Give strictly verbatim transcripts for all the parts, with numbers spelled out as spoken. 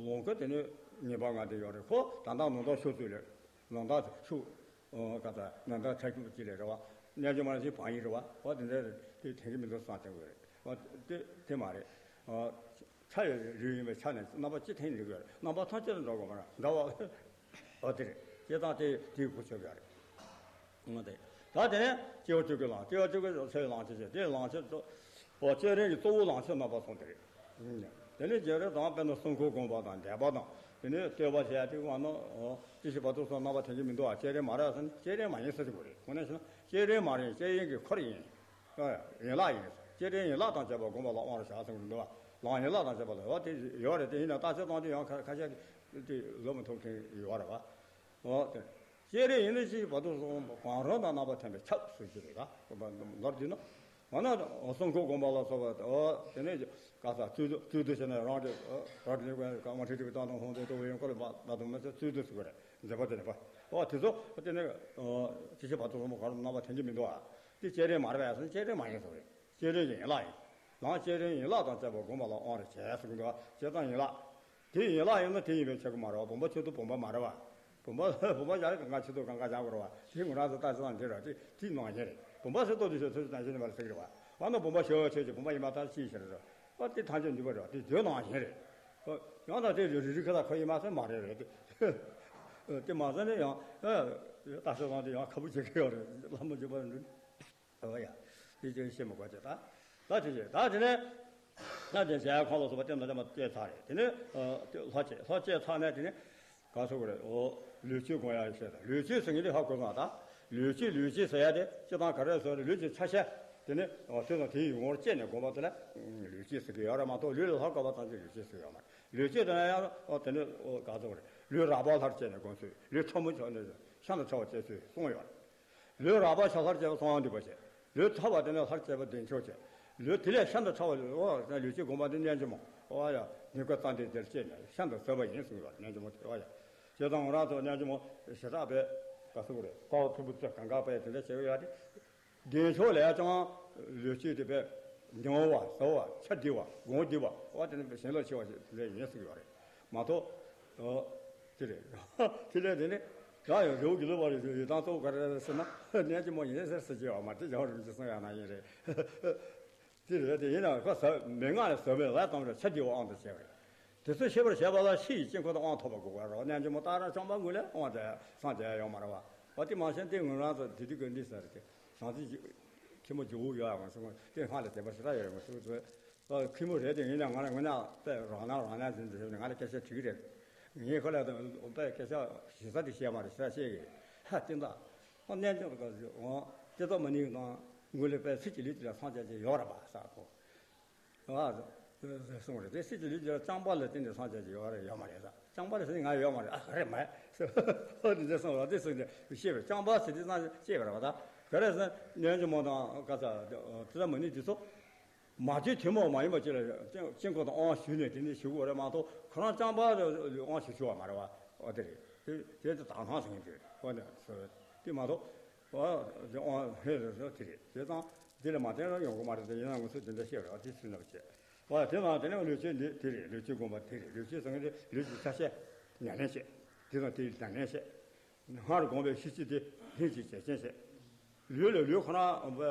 ལོངས་སྐུ་དེ་ནི་ངེས་པ་ལྔ་དེ་ཡོད་རེད། ཁོ་ད་ལྟ་ནང་ལྟར་ཤོག་ཚུལ་རེད། ནང་ལྟར་ཤོག་ཨོ་ག་ད་ནང་ལྟར་ཐལ་འགྱུར་གྱི་ལས་རེད་བ། རྣལ་འབྱོར་མ་ནི་བག་ཡིན་རེད་བ། ཨོ་དེ་འདྲ་རེད། དེ་དེང་གི་མི་འདུག་བསམ་དེ་དགོས་རེད། ཨོ་དེ་དེ་མ་རེད། ཨོ་ཆ་ཡི་རིགས་ཡིན་པའི་ཆ་ནས་རྣམ་པ་སྤྱི་ཐེངས་རིགས་ཡོད་རེད། རྣམ་པ་ཐམས་ཅད་ལ་འགྲོ་དགོས་མ་རེད། འདྲ་བ། ཨོ་དེ་རེད། སྤྱིར་བཏང་དེ་དེའི་གོ་ཆོད་ཡོད་རེད། ཨོ་དེ། ད་དེ་ནས་སྐྱེ་བ་བཅུ་དགུའི་ལམ། སྐྱེ་བ་བཅུ་དགུའི་ཚེ་ལམ་ཆེན་བྱས། དེ་ལམ་ཆེན་གཙོ་བོ། སྐྱེ་རིམ་གྱི་གཙོ་བོ་ལམ་ཆེན་རྣམ་པ་གསུམ་དེ་རེད། དེ་ནས་བརྒྱད་རེ་དང་དཔེར་ན་སྲུང་འཁོར་བསྒོམ་པ་དང་བཟླས་པ་དང་། དེ་ནས་བསྟོད་པ་བྱས་ཏེ་བ་ན་སྐྱེ་ཤི་བར་དོ་གསུམ་རྣམ་པ་ཐེག་གི་མི་འདུག་ཨ། སྐྱེ་རིམ་མ་རེད་ཟེར་ན་སྐྱེ་རིམ་མ་ཡིན་ཟེར་གྱི་དགོས་རེད། དངོས་གནས་བྱས་ན་སྐྱེ་རིམ་མ་རེད། སྐྱེ་རིམ་གྱི་འཁོར་ཡིན། ཡན་ལག་ཡིན། སྐྱེ་རིམ་ཡན་ལག་དང་བཅས་པ་བསྒོམ་པ་ལ་དབང་རུ་བྱ་ཟེར་གྱི་འདུག་ཨ། ལམ་ཡན་ལག་དང་བཅས་པ་ལ་འོ་དེ་ཡོད་རེད། དེ་ཡིན་ན་རྟགས་ཆོས་གཙང་ཆུ་ཡང་ཁ་ཁ་ཤས་དེ་ལབ་མི་ཐུབ་མཁན་ཡོད་རེད་བ། འོ་དེ། སྤྱན་རས་གཟིགས་ནི་ཅི་བར་དུ་གསུངས་པ་གང་རུང་དང་རྣམ་པར་མཐུན་པའི་ཁྱབ་སུ་ཞིག་རེད་ལ། ལོར་འདི་ནི། འོ་ན་སྲུང་འཁོར་བསྒོམ་པ་ལ་སོགས་པ། འོ་དེ་ནས་ག་ས་བཅུད་དུ་བཅུད་དུ་བྱས་ནས་རང་གི་རང་གི་ལས་ཀ་མ་ཁྲིད་ཁྲིད་ཀྱི་སྟངས་དང་ཧོང་དེ་ཏོ་ཡོན་སྐོར་ལ་མ་དུ་མ་ཚད་བཅུད་དུ་ཟེར་གི་རེད། མཛད་པ་དེ་ནས་པ། འོ་དེ་ཚོ་དེ་ནས་ཅི་ཞིག་བར་དུ་གསུངས་པ་གང་རུང་རྣམ་པར་མཐུན་གྱི་མི་འདུག་ཨ། དེ་སྤྱན་རས་མ་རེད་པས་སོ། སྤྱན་རས་མ་ཡིན་སོ་རེད། སྤྱན་རས་ཀྱི་ཡན་ལག་ཡིན། ལམ་སྤྱན་རས་ཡན་ལག་དང་བཅས་པ་བསྒོམ་པ་ལ་དབང་རུ་བྱས་ཟེར་གི་འདུག་ཨ། བྱས་ཙང་ཡན་ལག་དེ་ཡན་ལག་ཡིན་ན་དེ་ཡིན་པས་ཆགས་ཀྱི་མ་རེད་བ། བུམ་པ་ཆེད་དུ་བུམ་པ་མ་རེད་བ། བུམ་པ་བུམ་པ་བཞག་ལ་གང་ག་ཆེད་དུ་གང་ག་བཞག་དགོས་རེད་བ། དེ་ངོ་རང་ཚོ་ལྟ་ཚུལ་དང་འདི་རེད། དེ་དེ་ནང་བཞིན་རེད། བུམ་པ་ཟེར་ཏོ་དེ་ཞོ་ཚོད་ཚོད་དང་བཞིན་པ་ལ་ཟེར་གི་རེད་བ། བ་ན་བུམ་པ་ཞོ་ཆེད་ཀྱི་བུམ་པ་ཡིན་པ་ལྟར་ཅིའི་ཕྱིར་རེད། བ་དེ་ཐམས་ཅད་འཇུག་པ་རེད་བ། དེ་དོན་ནང་བཞིན་རེད། ཡང་དག་དེ་རེ་རེ་ཁ་ད་ཁོ་ཡིན་མ་ཟེར་མ་རེད་རེད་དེ། དེ་མ་ཟེར་ནས་ཡང་ལྟ་ཚུལ་དང་དེ་ཡང་ཁ་བུ་བྱེད་ཀྱི་ཡོད་རེད། ལྷ་མོ་འཇུག་པ་རེད། ཨོ་ཡ། དེ་ཅན་ཤེས་མི་དགོས་ཀྱི་ད། ད་དེ་ཅན་ད་དེ་ནས། ད་དེ་ཟས་ཁང་ལ་སོགས་པ་སྟེང་དང་ལྡན་པ་སྐྱེས་ཚར་རེད། དེ་ནས་ལྷ་བསྐྱེད། ལྷ་བསྐྱེད་ཚར་ནས་དེ་ནས་ག་སོགས་རེད། ཨོ་ལུས་སྤྱོད་སྒོམ་ཡག་བཤད་ད། ལུས་སྤྱོད་ཟེར་མཁན་དེ་ཧ་གོ་མ་ད། ལུས་སྤྱོད་ལུས་སྤྱོད་ཟེར་ཡ་དེ་སྤྱིར་བཏང་ག་རེ་ཟེར་རེད། ལུས་ཀྱི་ཆ་ཤས་དེ་ནས་ཨོ་དེ་དང་དེའི་ངོ་བོར་བསྐྱེད་ནས་སྒོམ་པ་དེ་ལ་ལུས་སྤྱོད་ཟེར་གི་ཡོད་རེད་མ་གཏོགས་ལུས་ལ་ལྷག་དཀའ་བ་ཙམ་གྱིས་ལུས་སྤྱོད་ཟེར་ཡོད་མ་རེད། ལུས་སྤྱོད་དེ་ན་ཡང་ཨོ་དེ་ནས་ཨོ་ག་སོགས་རེད། ལུས་རགས་པ་ལྷར་བཅས་ནས་སྒོམ་ཚུལ། ལུས་ཕྲ་མོ་ཆགས་ནས་ཤིན་ཏུ་ཕྲ་བ་བཅས་ཚུལ་གསུངས་ཡོད་རེད། ལུས་རགས་པ་ཆགས་ལྷར་བཅས་པ་གསང་བ་འདུས་པ་བྱས། ལུས་ཕྲ་བ་དེ་ནས་ལྷར་བཅས་པ་བདེ་མཆོག་བྱས། ལུས་དེ་ལས་ཤིན་ཏུ་ཕྲ་བ་ལུས་འོ་ལུས་ཀྱི་སྒོམ་པ་འདི་རྣལ་འབྱོར་མ་འོ་ཡ་ནི་ཀ་རྩ་འདི་འདིར་བཅས་ནས་ཤིན་ཏུ་བཟོད་པ་ཡིན་གསུངས་ཡོད། རྣལ་འབྱོར་མ་དེ་འོ་ཡ། བྱས་ཙང་ང་རང་ཚོ་རྣལ་འབྱོར་མ་ཞེ་དྲག་པས་ག་ཟེར་དགོས་རེད། དཔའ་བོ་ཐུམ་བུ་ཚོས་གང་ག་པས་དེ་འདྲ་བྱས་ཡོད་ཡ་དེ། བདེ་མཆོག་ལས་ཀྱང་ལུས་སྤྱོད་དེ་པས་འདང་བ་བཟོད་པ་ཆ་འདི་བ་སྒོམ་འདི་བ་འོ་དེ་ནི་བྱིན་རླབས་ཆེ་བ་ཞིག་དེ་འདྲ་ཡིན་གསུངས་ཡོད་རེད་མ་གཏོགས། འོ། དེ་རེད། དེ་ལས་དེ་ནི། རང་ཡང་རི་བོ་དགེ་ལུགས་པ་རེད་ཟེར་ཡོད་དང་གཙོ་བོ་ག་རེ་རེད་ཟེར་ན། གནས་ཀྱི་མོ་ཡིན་ཟེར་ཟེར་གྱི་ཡོད་མ་རེད། ཡང་རིན་ཆེན་གསུང་ཡང་ན་ཡིན་རེད། དེ་རེད་དེ་ཡིན་ན་ཁོ་ཟ་མི་ང་ལ་ཟ་མི་ལ་གཏོང་རེད་ཆ་དེ་བ་དབང་དུ་བྱས་པ་རེད། དེ་ཚོ་ཤེས་པར་བྱས་པ་ལ་ཕྱི་ཡི་དཀྱིལ་འཁོར་དུ་དབང་ཐོབ་པ་དགོས་པ་རེད། གནས་ཀྱི་མོ་ཏཱ་ར་ཅང་པ་ངོས་ལས་དབང་དེ་སངས་རྒྱས་ཡོད་མ་རེད་བ། འོ་དེ་མ་བྱན་དེ་ངོས་རང་ཚོ་དེ་དུས་ཀྱི་འདི་ཟེར་དེ། བྱང་སེམས་ཀྱི་ཁྱི་མོ་ཇོ་བོ་ཡོད་ཡ་མ་སོང་དེ་སྔ་ལ་དད་པ་ཞེ་དྲག་ཡོད་རེད་མ་སོང་ཚོ། ཨ་ཁི་མོ་རེད་དེ་ཡིན་ན་ང་རང་ངོ་ན་དཔེ་རང་སྣང་རང་སྣང་ཟིན་ཟིན་ནས་ང་ལ་སྐད་ཆ་དྲིས་རེད། ངས་ཁོ་ལ་དཔེ་སྐད་ཆ་ཞེ་ས་དེ་བཤད་མ་རེད་ཞེ་ས་བཤད་གི་ཧ་བསྟན་ད། ཨ་གནས་ལྗོངས་ཀྱི་སྐབས་སུ་འོང་ཏེ་ཏོ་མ་ནིང་དང་ངོས་ལ་དཔེ་ཚིག་གི་ལུས་དེ་ལ་སངས་རྒྱས་ཀྱི་ཡོད་རེད་པ་ས་ཁོ། ཨ་གསུངས་རེད་དེ་ཚིག་གི་ལུས་དེ་ལ་ཅང་པ་ལ་བརྟེན་ནས་སངས་རྒྱས་ཀྱི་ཡོད་རེད་ཡོད་མ་རེད་ས་ཅང་པ་ལ་བརྟེན་ནས་ང་ཡོད་མ་རེད་ཨ་ག་རེད་མ་ཨ་དེ་འདྲ་གསུངས་རོགས་དེ་གསུངས་ཏེ་བཤད་པས་ཅང་པ་ཟེར་དེ་སངས་རྒྱས་ཀྱི་རེད་པ་ད་ག་རེ་ཟེར་ན་གནས་ལྗོངས་མ་ནིང་དང་ག་ས་ཏེ་ཏོ་མ་ནིང་དེ་ཚོ། མ་བྱོན་ཐུན་མོང་མ་ཡིན་པ་ཅིག་ལ་དཀྱིལ་འཁོར་དུ་དབང་ཞུས་ནས་དེ་ནས་ཞུ་དགོས་རེད་མ་གཏོགས་ཁོ་རང་རྐྱང་པ་དབང་ཞུ་ཆོག་པ་མ་རེད་བ། འོ་དེ་རེད། དེ་དེ་དེ་དག་སྣང་ཟེར་མཁན་དེ་རེད། འོ་དེ་སོ་དེ་མ་གཏོགས་འོ་དེ་དབང་ཧེ་རེད་ཟེར་དེ་རེད། བྱས་ཙང་དེ་ལས་མ་བརྟེན་རང་ཡོང་གི་མ་རེད། དེ་ཡིན་ན་ང་ཚོས་དེ་འདྲ་བཤད་རོགས་དེ་ཚུལ་ལ་བྱེད། འོ་དེ་ནང་དེ་ནས་ལུས་སྤྱོད་འདི་དེ་རེད། ལུས་སྤྱོད་སྒོམ་པ་དེ་རེད། ལུས་སྤྱོད་ཟེར་མཁན་དེ་ལུས་ཀྱི་ཆ་ཤས་ཉམས་ལེན་བྱེད། དེ་དང་དེ་ཉམས་ལེན་བྱེད། སྔར་གོམས་པའི་ཤེས་བྱེད་དེ་ལྷན་ཅིག་བྱེད་ཅན་བྱེད། ལུས་ལ་ལུས་ཁོ་རང་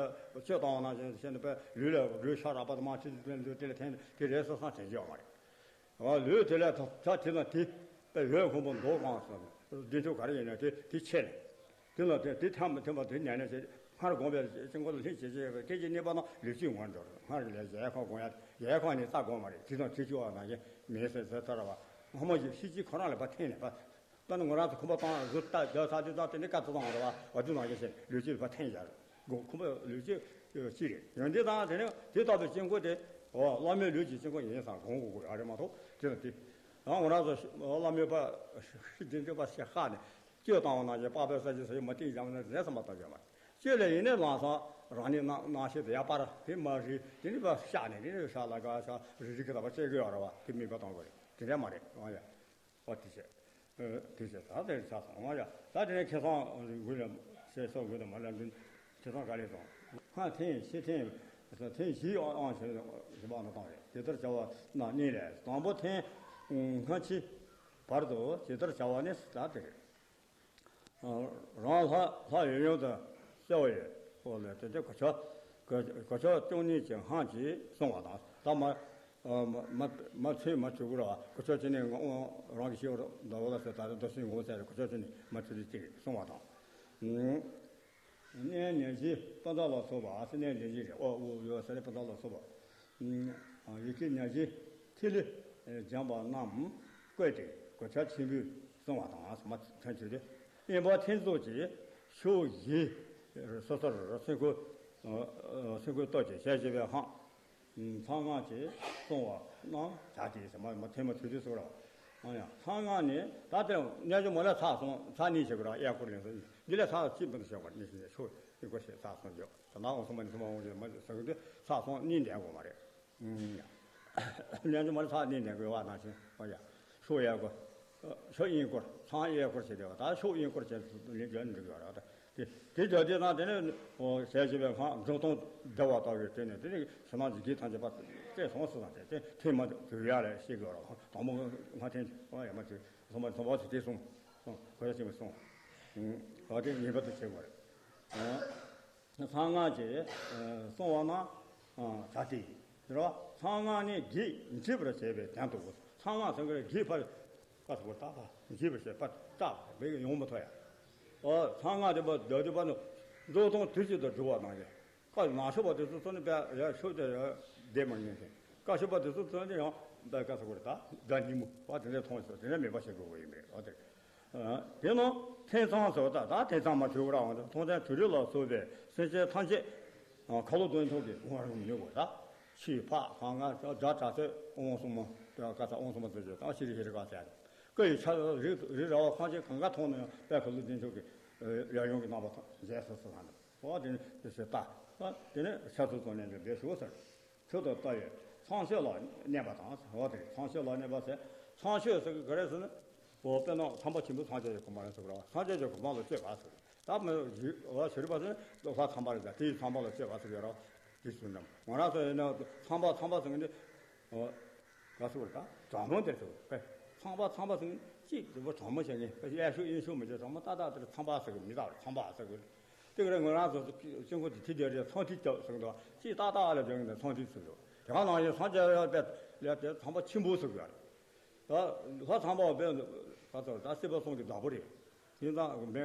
སྤྱོད་བཏང་བ་ནང་བཞིན་བྱས་ནས་པས་ལུས་ལ་ལུས་ཤ་རགས་པ་དང་མ་ཁྲིད་དེ་ལུས་དེ་ལ་འཐེན་དེ་རེད་སོ་སོ་དྲན་གྱི་ཡོད་མ་རེད། ཨ་ལུས་དེ་ལ་ད་ད་དེ་དང་དེ་པས་འོད་ཁོང་པོ་མདོག་གང་སོང་བདེ་མཆོག་ག་རེ་ཡིན་ན་དེ་དེ་ཆེ་ནས་དེ་ལ་དེ་དེ་ཐམས་ཐེམ་པ་དེ་ཉན་ནས་བྱས་སྔར་གོམས་པའི་དཀྱིལ་འཁོར་ལ་ལྷན་ཅིག་བྱེད་པའི་སྐད་ཅིག་གཉིས་པ་ན་ལུས་སྤྱོད་ངོར་འགྲོ་རེད། སྔར་གྱི་ལས་གཞལ་ཡས་ཁང་སྒོམ་ཡ་གཞལ་ཡས་ཁང་ནས་ས་སྒོམ་མ་རེད། དེ་དང་དེ་བཅུ་བ་ནང་བཞིན་མེད་ཟེར་ཟེར་ཚར་བ་སྔ་མ་ཞིག་ཤེས་བྱེད་ཁོ་རང་ལ་ཕར་འཐེན་ནས་ཕར། ད་ནི་ང་རང་ཚོ་ཁང་པ་བཏང་བཟོ་ལྟ་རྒྱག་ས་དེ་ད་དེ་ནི་དཀའ་ཚེགས་བཏང་བ་རེད་བ། འོ་དེ་ནང་བཞིན་བྱས་ལུས་སྤྱོད་ཕར་འཐེན་བཞག་རེད། སྒོ་ཁང་པ་ལུས་སྤྱོད་གཅིག་རེད། ཡང་འདི་དང་དེ་ནི་དེ་ལྟ་བུའི་དཀྱིལ་འཁོར་དེ་འོ་བླ་མའི་ལུས་ཀྱི་དཀྱིལ་འཁོར་ཡིན་ཙང་སྒོམ་དགོས་ཀྱི་ཡོད་རེད་མ་གཏོགས་དེ་དང་དེ། ཡང་ང་རང་ཚོ་བླ་མའི་པ་ཤི་དེ་འདྲ་པ་ཞིག་ཧ་ནས་སྤྱོད་བཏང་བ་ནང་བཞིན་པགས་པའི་ས་ཆ་ས་ཆ་མ་བཏིང་བཞག་ན་རེད་བསམ་པ་བཏང་བཞག་མ་རེད། སྤྱོད་ལས་ཡིན་ནས་ལངས་སོང་རང་ཉིད་སྣང་སྣང་ཤེས་དེ་ཡར་པར་དེ་མར་རེད། དེ་ནི་པ་ཤ་ནས་དེ་ནི་ཤ་ལ་ག་ཤ་རི་རི་གི་ལ་པ་སྤྱད་གི་ཡོད་རེད་བ། དེ་མིན་པ་གཏོང་དགོས་རེད། དེ་འདྲ་མ་རེད་ཨང་ཡ། ཨོ་དེ་བྱས། ཨ་དེ་བྱས་ད་དེར་ཆགས་སོང་ཨང་ཡ། ད་དེ་ནས་ཁེ་སང་འགུལ་ལ་ཤེས་སོགས་འགུལ་དུ་མ་ལ་འདུན་ཁེ་སང་ག་ལས་སོང་། སྔར་ཐེངས་ཕྱི་ཐེངས་ཐེངས་བཞི་ཨང་ཨང་ཞེས་བཞི་པ་ན་བཏང་རེད། དེ་ལྟར་བྱ་བ་རྣམས་གཉིས་ལས་དང་པོ་ཐེངས་ སྔ་ཕྱི་བར་དུ་ཇི་ལྟར་བྱ་བ་ནི་ད་དེ་རེད། རང་ལྷ་ལྷ་ཡོད་ཡོད་དུ་གསལ་བ་ཡོད། འོ་ལས་དེ་དེ་གོ་ཆ་གོ་ཆ་བཅུ་གཉིས་ཀྱི་སྔགས་ཀྱིས་གསུངས་པ་དང་། ད་མ་མ་མ་མ་ཚུལ་མ་ཚུལ་གུ་ར་གོ་ཆ་བཅུ་གཉིས་ངོ་རང་གི་ཤེས་པར་འདོད་པ་ལ་སོགས་ད་རེ་འདོད་སེམས་ངོ་ཚ་རེ་གོ་ཆ་བཅུ་གཉིས་མ་ཚུལ་དེ་གཅིག་གསུངས་པ་དང་། གནས་ཉེར་བཞི་པ་ད་ལ་སོགས་པ། གནས་ཉེར་བཞི་རེད། ཨོ་ཨོ་ཡོ་ས་རེ་པ་ད་ལ་སོགས་པ། ཡི་གེ་ཉེར་བཞི་ཐིག་ལེ་སྦྱངས་པ་རྣམས་བཀོད་དེ་གོ་ཆ་ཆེན་པོས་གསུངས་པ་དང་། ས་མ་ཐན་ཆོས་ཏེ་དབེན་པ་ཐེམ་ཚོགས་ཀྱི་ཕྱོགས་བཞི་སོ་སོར་སེམས་ཁུར་སེམས་ཁུར་སྟོབས་ཀྱིས་ཞལ་བཞི་པའི་སྔགས་གསང་སྔགས་ཀྱིས་གསུངས་པ་རྣམས་བྱ་སྟེ་ཟེར་མ་མ་ཐེམ་མ་ཐུལ་དུས་སུ་ར། ཨ་ཡ་གསང་སྔགས་ནི་ད་ལྟ་རྣལ་འབྱོར་མ་ལ་ཚར་སོང་། ཚར་གཉིས་བྱེད་དགོས་ར། གཡས་སྐོར་ལེན་སོང་། འདི་ལས་ཚར་གཅིག་མི་འདུག་བྱེད་དགོས། གཉིས་ཤིག་ནས་ཤོག་ཡི་གོ་ཤེས་ཚར་སོང་འཇོག་ད་ནག་འོང་སོང་མ་ནི་སོང་མ་འོང་ཞེས་མ་ཟེར་གི་འདུག་ཚར་སོང་གཉིས་ལྡན་དགོས་མ་རེད། ཨུམ། ཡ། རྣལ་འབྱོར་མ་ལ་ཚར་གཉིས་ལྡན་དགོས་པ་ནང་བཞིན། ཨོ་ཡ། ཤོག་གཡས་སྐོར། ཤོག་གཡས་སྐོར། ཚང་གཡས་སྐོར་བྱེད་དེ་བ། ད་ཤོག་གཡས་སྐོར་བྱེད་ལས་རྒྱ་འགྲིག་ཡོད་ར། ད་དེ་དེ་རྒྱ་དེ་ན་དེ་ནས་ཞལ་བཞི་པའི་སྔགས་འབྲུ་སྟོང་བདེ་བ་ལྟ་བུའི་སྟེང་ནས་དེ་ནས་ཕྱི་ནང་གི་གེགས་ཐམས་ཅད་པ་སྐྱེས་སོང་ཟེར་ན། དེ་དེ་ཐེངས་མ་དུ་ཡ་ལས་ཤེས་དགོས་ར། དང་པོ་སྔགས་ཐེངས་ཨོ་ཡ་མ་དེ་ཚང་མ་ཚང་མ་ཞིག་དེ་གསུངས། གོ་ཡ་ཅིག་མ་གསུངས། ཨོ་དེ་ངེས་པར་དུ་བྱེད་དགོས་རེད། གསང་སྔགས་ཀྱིས་གསུངས་པ་ན་བྱ་སྟེ། དེ་ར་གསང་སྔགས་ནི་བགེགས་འཇིག་པར་བྱེད་པའི་དོན་དུ། གསང་སྔགས་ཟེར་གྱི་རེད། བགེགས་ཕར་བཀའ་སོགས་པར་བཏགས་པ་འཇིག་པར་བྱེད་པ་བཏགས་པ་བགེགས་ཡོང་མི་ཐུབ་ཡ། ཨོ་གསང་སྔགས་དེ་པ་འདོད་དེ་པ་ནི་འགྲོ་སྟངས་དུས་གཅིག་ཏུ་སྒྲུབ་པ་ནང་བཞིན། བཀའ་ནང་ཤོག་པ་དེ་ཚོ་ཚོ་ནི་པའི་ཡ་ཤོག་དེ་བསྡད་མ་ཉན་ཞིང་། བཀའ་ཤོག་པ་དེ་ཚོ་ཚོ་ནི་ཡང་པའི་བཀའ་སོགས་པར་བཏགས་ཟླ་ཉིན་མོ་བ་དེ་འདྲ་མཐོང་ཞིང་དེ་འདྲ་མེད་པ་བྱེད་དགོས་པ་ཡིན་པས། ཨོ་དེ། དེ་ནང་ཐེམ་ཚང་ཟེར་བ་ད་ད་ཐེམ་ཚང་མ་ཆོས་སྐོར་འོང་དུ་མཐོང་ཐེམ་དུད་འགྲོ་ལ་སོགས་པའི་སེམས་ཅན་ཐམས་ཅད་ཁ་ལོ་སྟོན་ཐོག་གི་ངོ་རུ་མི་ཉོ་དགོས། ད་ཆུ་ཕག་གང་ག་དགྲ་དྲག་ཚོད་དབང་གསུམ་མ་དགྲ་དཀར་ཚ་དབང་གསུམ་མ་ཚོས་ཀྱི་ད་ཤི་རི་ཤི་རི་ག་ཚད་ཀ་ཡི་ཆ་རི་རི་ར་བ་ཁང་ཆེན་གང་ག་མཐོང་ན་ཡང་དཔལ་ཁ་ལོ་སྟོན་ཐོག་གི་ཡ་ཡོང་གི་རྣམ་པ་མཇལ་སོ་སོ་ལ་འདུག་ཨོ་དེ་ནི་དེ་ཚོས་ལྟ། ཨ་དེ་ནི་ཤ་ཚུགས་ཚོགས་ནས་འདི་འདྲ་ཞུ་ཟེར། ཆོས་དང་ལྟ་བའི་ཚངས་སྤྱོད་ལ་གནས་པ་དང་། འོ་དེ་ཚངས་སྤྱོད་ལ་གནས་པ་ཟེར། ཚངས་སྤྱོད་ཟེར་གི་ག་རེ་ཟེར་ན། འོ་དཔེར་ན་ཚངས་པ་ཆེན་པོ་སངས་རྒྱས་ཀྱི་གོ་འཕང་ལ་ཟེར་གི་རེད་བ། སངས་རྒྱས་ཀྱི་གོ་འཕང་ལ་སྤྱོད་པ་ཟེར་གི་རེད། ད་མི་ཡུལ་བ་ཤི་རི་པ་ཟེར་ན་ལྷ་ཚངས་པ་རེད། ད་དེའི་ཚངས་པ་ལ་སྤྱོད་པ་ཟེར་གི་རེད། དེ་ཟེར་ན་ང་རང་ཚོ་ཡིན་ན་ཚངས་པ་ཚངས་པ་ཟེར་གི་འདི། འོ། ག་ཟེར་གི་རེད། ད་གྲོགས་མོ་དེ་ཟེར་གི་རེད། ཚངས་པ་ཚངས་པ་ཟེར་གི་གཅིག་དེ་བ་གྲོགས་མོ་བྱེད་ངེས་པ་གཡས་ཤོད་གཡོན་ཤོད་མི་བྱེད། གྲོགས་མོ་ཏག་ཏག་དེར་ཚངས་པ་ཟེར་གི་མི་ད་རེད། ཚངས་པ་ཟེར་གི་རེད། དེ་ག་རེ་ང་རང་ཚོ་སྤྱི་ཁོག་དེ་ཐིག་དེ་རེད། ཚངས་ཐིག་རྒྱབ་ཟེར་གི་འདུག་ཅིག་ཏག་ཏག་ལ་སྦྱོང་གི་འདུག་ཚངས་ཐིག་ཟེར་གི་འདུག་དེ་ག་ནང་བཞིན་སངས་རྒྱས་ཡོད་པས་ལས་དེ་ཚངས་པ་ཆེན་པོ་ཟེར་གི་ཡོད་རེད། ད་ལྷ་ཚངས་པ་བས་ག་ཚོད་ད་སྲིད་པ་གསུམ་གྱི་བདག་པོ་རེད། དེ་ཙང་མེ་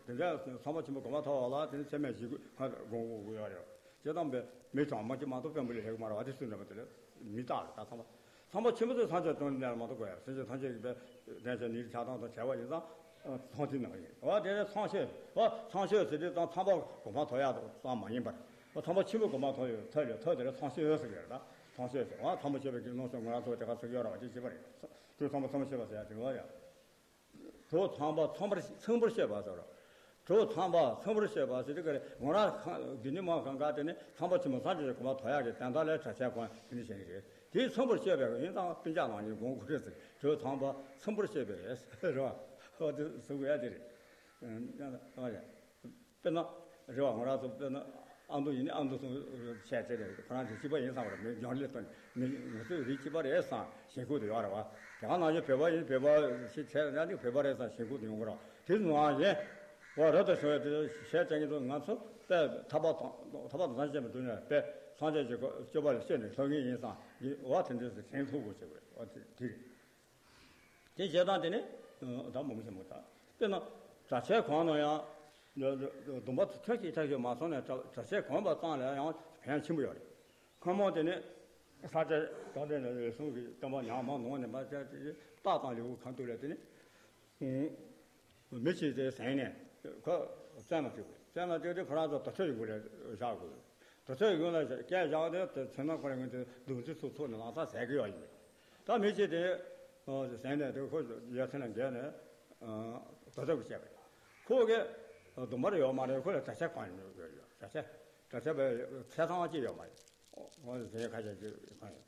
དེ་འདྲ་ཚངས་པ་ཆེན་པོ་གོ་མ་ཐོབ་པ་ལ་དེ་ནི་ཚད་མེད་བཞི་དགོས་ཧ་དགོངས་དགོས་ཡོད་རེད། དེ་ཙང་མེ་མེ་གྲང་མ་ཅི་མ་གཏོགས་དཔོན་པོ་ལས་ལྷག་མ་རེད་བ། དེ་སུ་འདྲ་མ་དེ་ལས་མི་རྟག་རེད། ད་ཚངས་པ་ཚངས་པ་ཆེན་པོ་ཚོས་སངས་རྒྱས་སྟོན་ལས་མ་གཏོགས་དགོས་ཡ། སེམས་ཅན་ཐམས་ཅད་ཀྱི་དཔེ་དྲན་ཤེས་ནི་ཆགས་སྟངས་དང་བྱ་བ་ཡིན་ཙང་ཚངས་ཐིག་ནང་ཡིན་བ། དེ་ནས་ཚངས་སྤྱོད་བ། ཚངས་སྤྱོད་ཟེར་དུས་ཙང་ཚངས་པ་གོ་འཕང་ཐོབ་ཡ་ཙམ་མ་ཡིན་པར་བ། ཚངས་པ་ཆེན་པོ་གོ་འཕང་ཐོབ་ཡོད་ཐོབ་ཡོད་ཐོབ་དེ་ལ་ཚངས་སྤྱོད་ཟེར་གི་རེད། ད་ཚངས་སྤྱོད་ཟེར་བ་ཚངས་པ་སྤྱོད་པའི་གི་ལུང་ཤོག་ང་རང་ཚོ་དེ་ག་ཚོད་ཡོད་ར་བ་ཅི་བྱེད་པ་རེད། དུས་ཚངས་པ་ཚངས་པ་སྤྱོད་པ་ཟེར་ཡ་དེ་བ་ཡ། གྲོགས་ཚངས་པ་ཚངས་པར་ཚངས་པར་སྤྱད་པ་ཟེར་རོ། གྲོགས་ཚངས་པ་ཚངས་པར་སྤྱད་པ་ཟེར་དེ་ག་རེ་ང་རང་ཁ་འདི་ནི་མ་གང་ག་དེ་ནི་ཚངས་པ་ཆེན་པོ་སངས་རྒྱས་ཀྱི་གོ་འཕང་ཐོབ་ཡག་གི་དོན་དག་ལས་གྲྭ་ཆས་གོན་དེ་ནི་བྱེད་ཀྱི་རེད། དེའི་ཚངས་པར་སྤྱད་པའི་ཡིན་ཙང་སྤུན་ཀྱག་ནང་བཞིན་དགོངས་དགོས་རེད་ཟེར། གྲོགས་ཚངས་པ་ཚངས་པར་སྤྱད་པའི་རེད་རོ། ཨོ་དེ་གསུང་དགོས་ཡ་དེ་རེད། ཨ་ཡ། དཔེར་ན། རེད་བ། ང་རང་ཚོ་དཔེར་ན་ཨ་མདོ་ཡིན་ནི་ཨ་མདོ་སོང་བྱས་བྱས་རེད། ཁོ་རང་ཚོ་གཅིག་པ་ཡིན་བསམ་པ་རེད། མི་འཇོན་ལས་བཏོན་མི་ང་ཚོའི་རིགས་གཅིག་པ་རེད་བསམ་ཞེན་ཁུལ་དུ་ཡོད་རེད་བ། དེ་ག་ནང་བཞིན་བོད་པ་ཡིན་བོད་པ་ཞིག་བྱས་ན་ནི་བོད་པ་རེད་བསམ་ཞེན་ཁུལ་དུ་ཡོང་གི་རེད། དེ་ནང་བཞིན་བ་རབ་ཏུ་བྱུང་བའི་དེ་ཞལ་བྱ་ངེས་དུ་ང་ཚོ་དཔེ་ཐར་པ་དང་ཐར་པ་དང་སངས་རྒྱས་པའི་དུས་ནས་དཔེ་སངས་རྒྱས་ཀྱི་སྤྱོད་པ་ལ་བཤད་ནས་ལྷོད་ངེས་ཡིན་བསམ་ཡིན་བ། དེ་འདྲ་ཞིག་དྲན་ཐུབ་དགོས་བྱེད་དགོས་བ་དེ་དེ་རེད། དེ་བྱས་ཙང་དེ་ནི་ད་མང་པོ་ཞིག་མ་ད། དཔེར་ན་གྲྭ་ཆས་གོན་ན་ཡང་སྡོམ་པ་ཐོལ་གྱིས་ཐག་ཆོད་མ་སོང་ནས་གྲྭ་གྲྭ་ཆས་གོན་པ་ཙམ་ལ་ཡང་ཕན་ཆེན་པོ་ཡོད་རེད། སྔ་མོ་དེ་ནི་ས་ཆ་གང་དེ་ནས་གསུང་གི་བསྟན་པ་ཉམས་མ་ནོར་ནས་མ་བྱས་ཏེ་རྟགས་དང་ལེའུ་གང་ཐུབ་ལས་དེ་ནི། མི་གཅིག་དེ་ཟན་ནས་ཁོ་བཙོན་ལ་བཅུག་དགོས། བཙོན་ལ་བཅུག་དུས་ཁོ་རང་ཚོ་དུར་ཁྲོད་ཀྱི་སྒོ་ལ་བཞག་དགོས། དུར་ཁྲོད་ཀྱི་སྒོ་ལ་བསྐྱལ་བཞག་དུས་དེ་མཚན་ནོར་ཁོ་རང་ངོས་དེ་སྡོམ་རྩིས་ཚུགས་ཚུགས་ནས་ལམ་སང་ཟས་ཀྱི་ཡོད་ཡིན། ད་མི་གཅིག་དེ་ཟན་ནས་དེ་ཁོ་ཡ་མཚན་ལ་འགལ་ནས་དུར་ཁྲོད་ཀྱི་བསྐྱལ་བས། ཁོ་གི་སྡོམ་པ་རེ་ཡོད་མ་རེད། ཁོ་ལ་གྲྭ་ཆས་གང་ཡོད་ཡོད་གྲྭ་ཆས་གྲྭ་ཆས་པའི་ཚད་ཚང་གཅིག་ཡོད་མ་རེད། ཨོ་དེ་ཁ་ཤས་ཅིག་ཡོད་མ་རེད།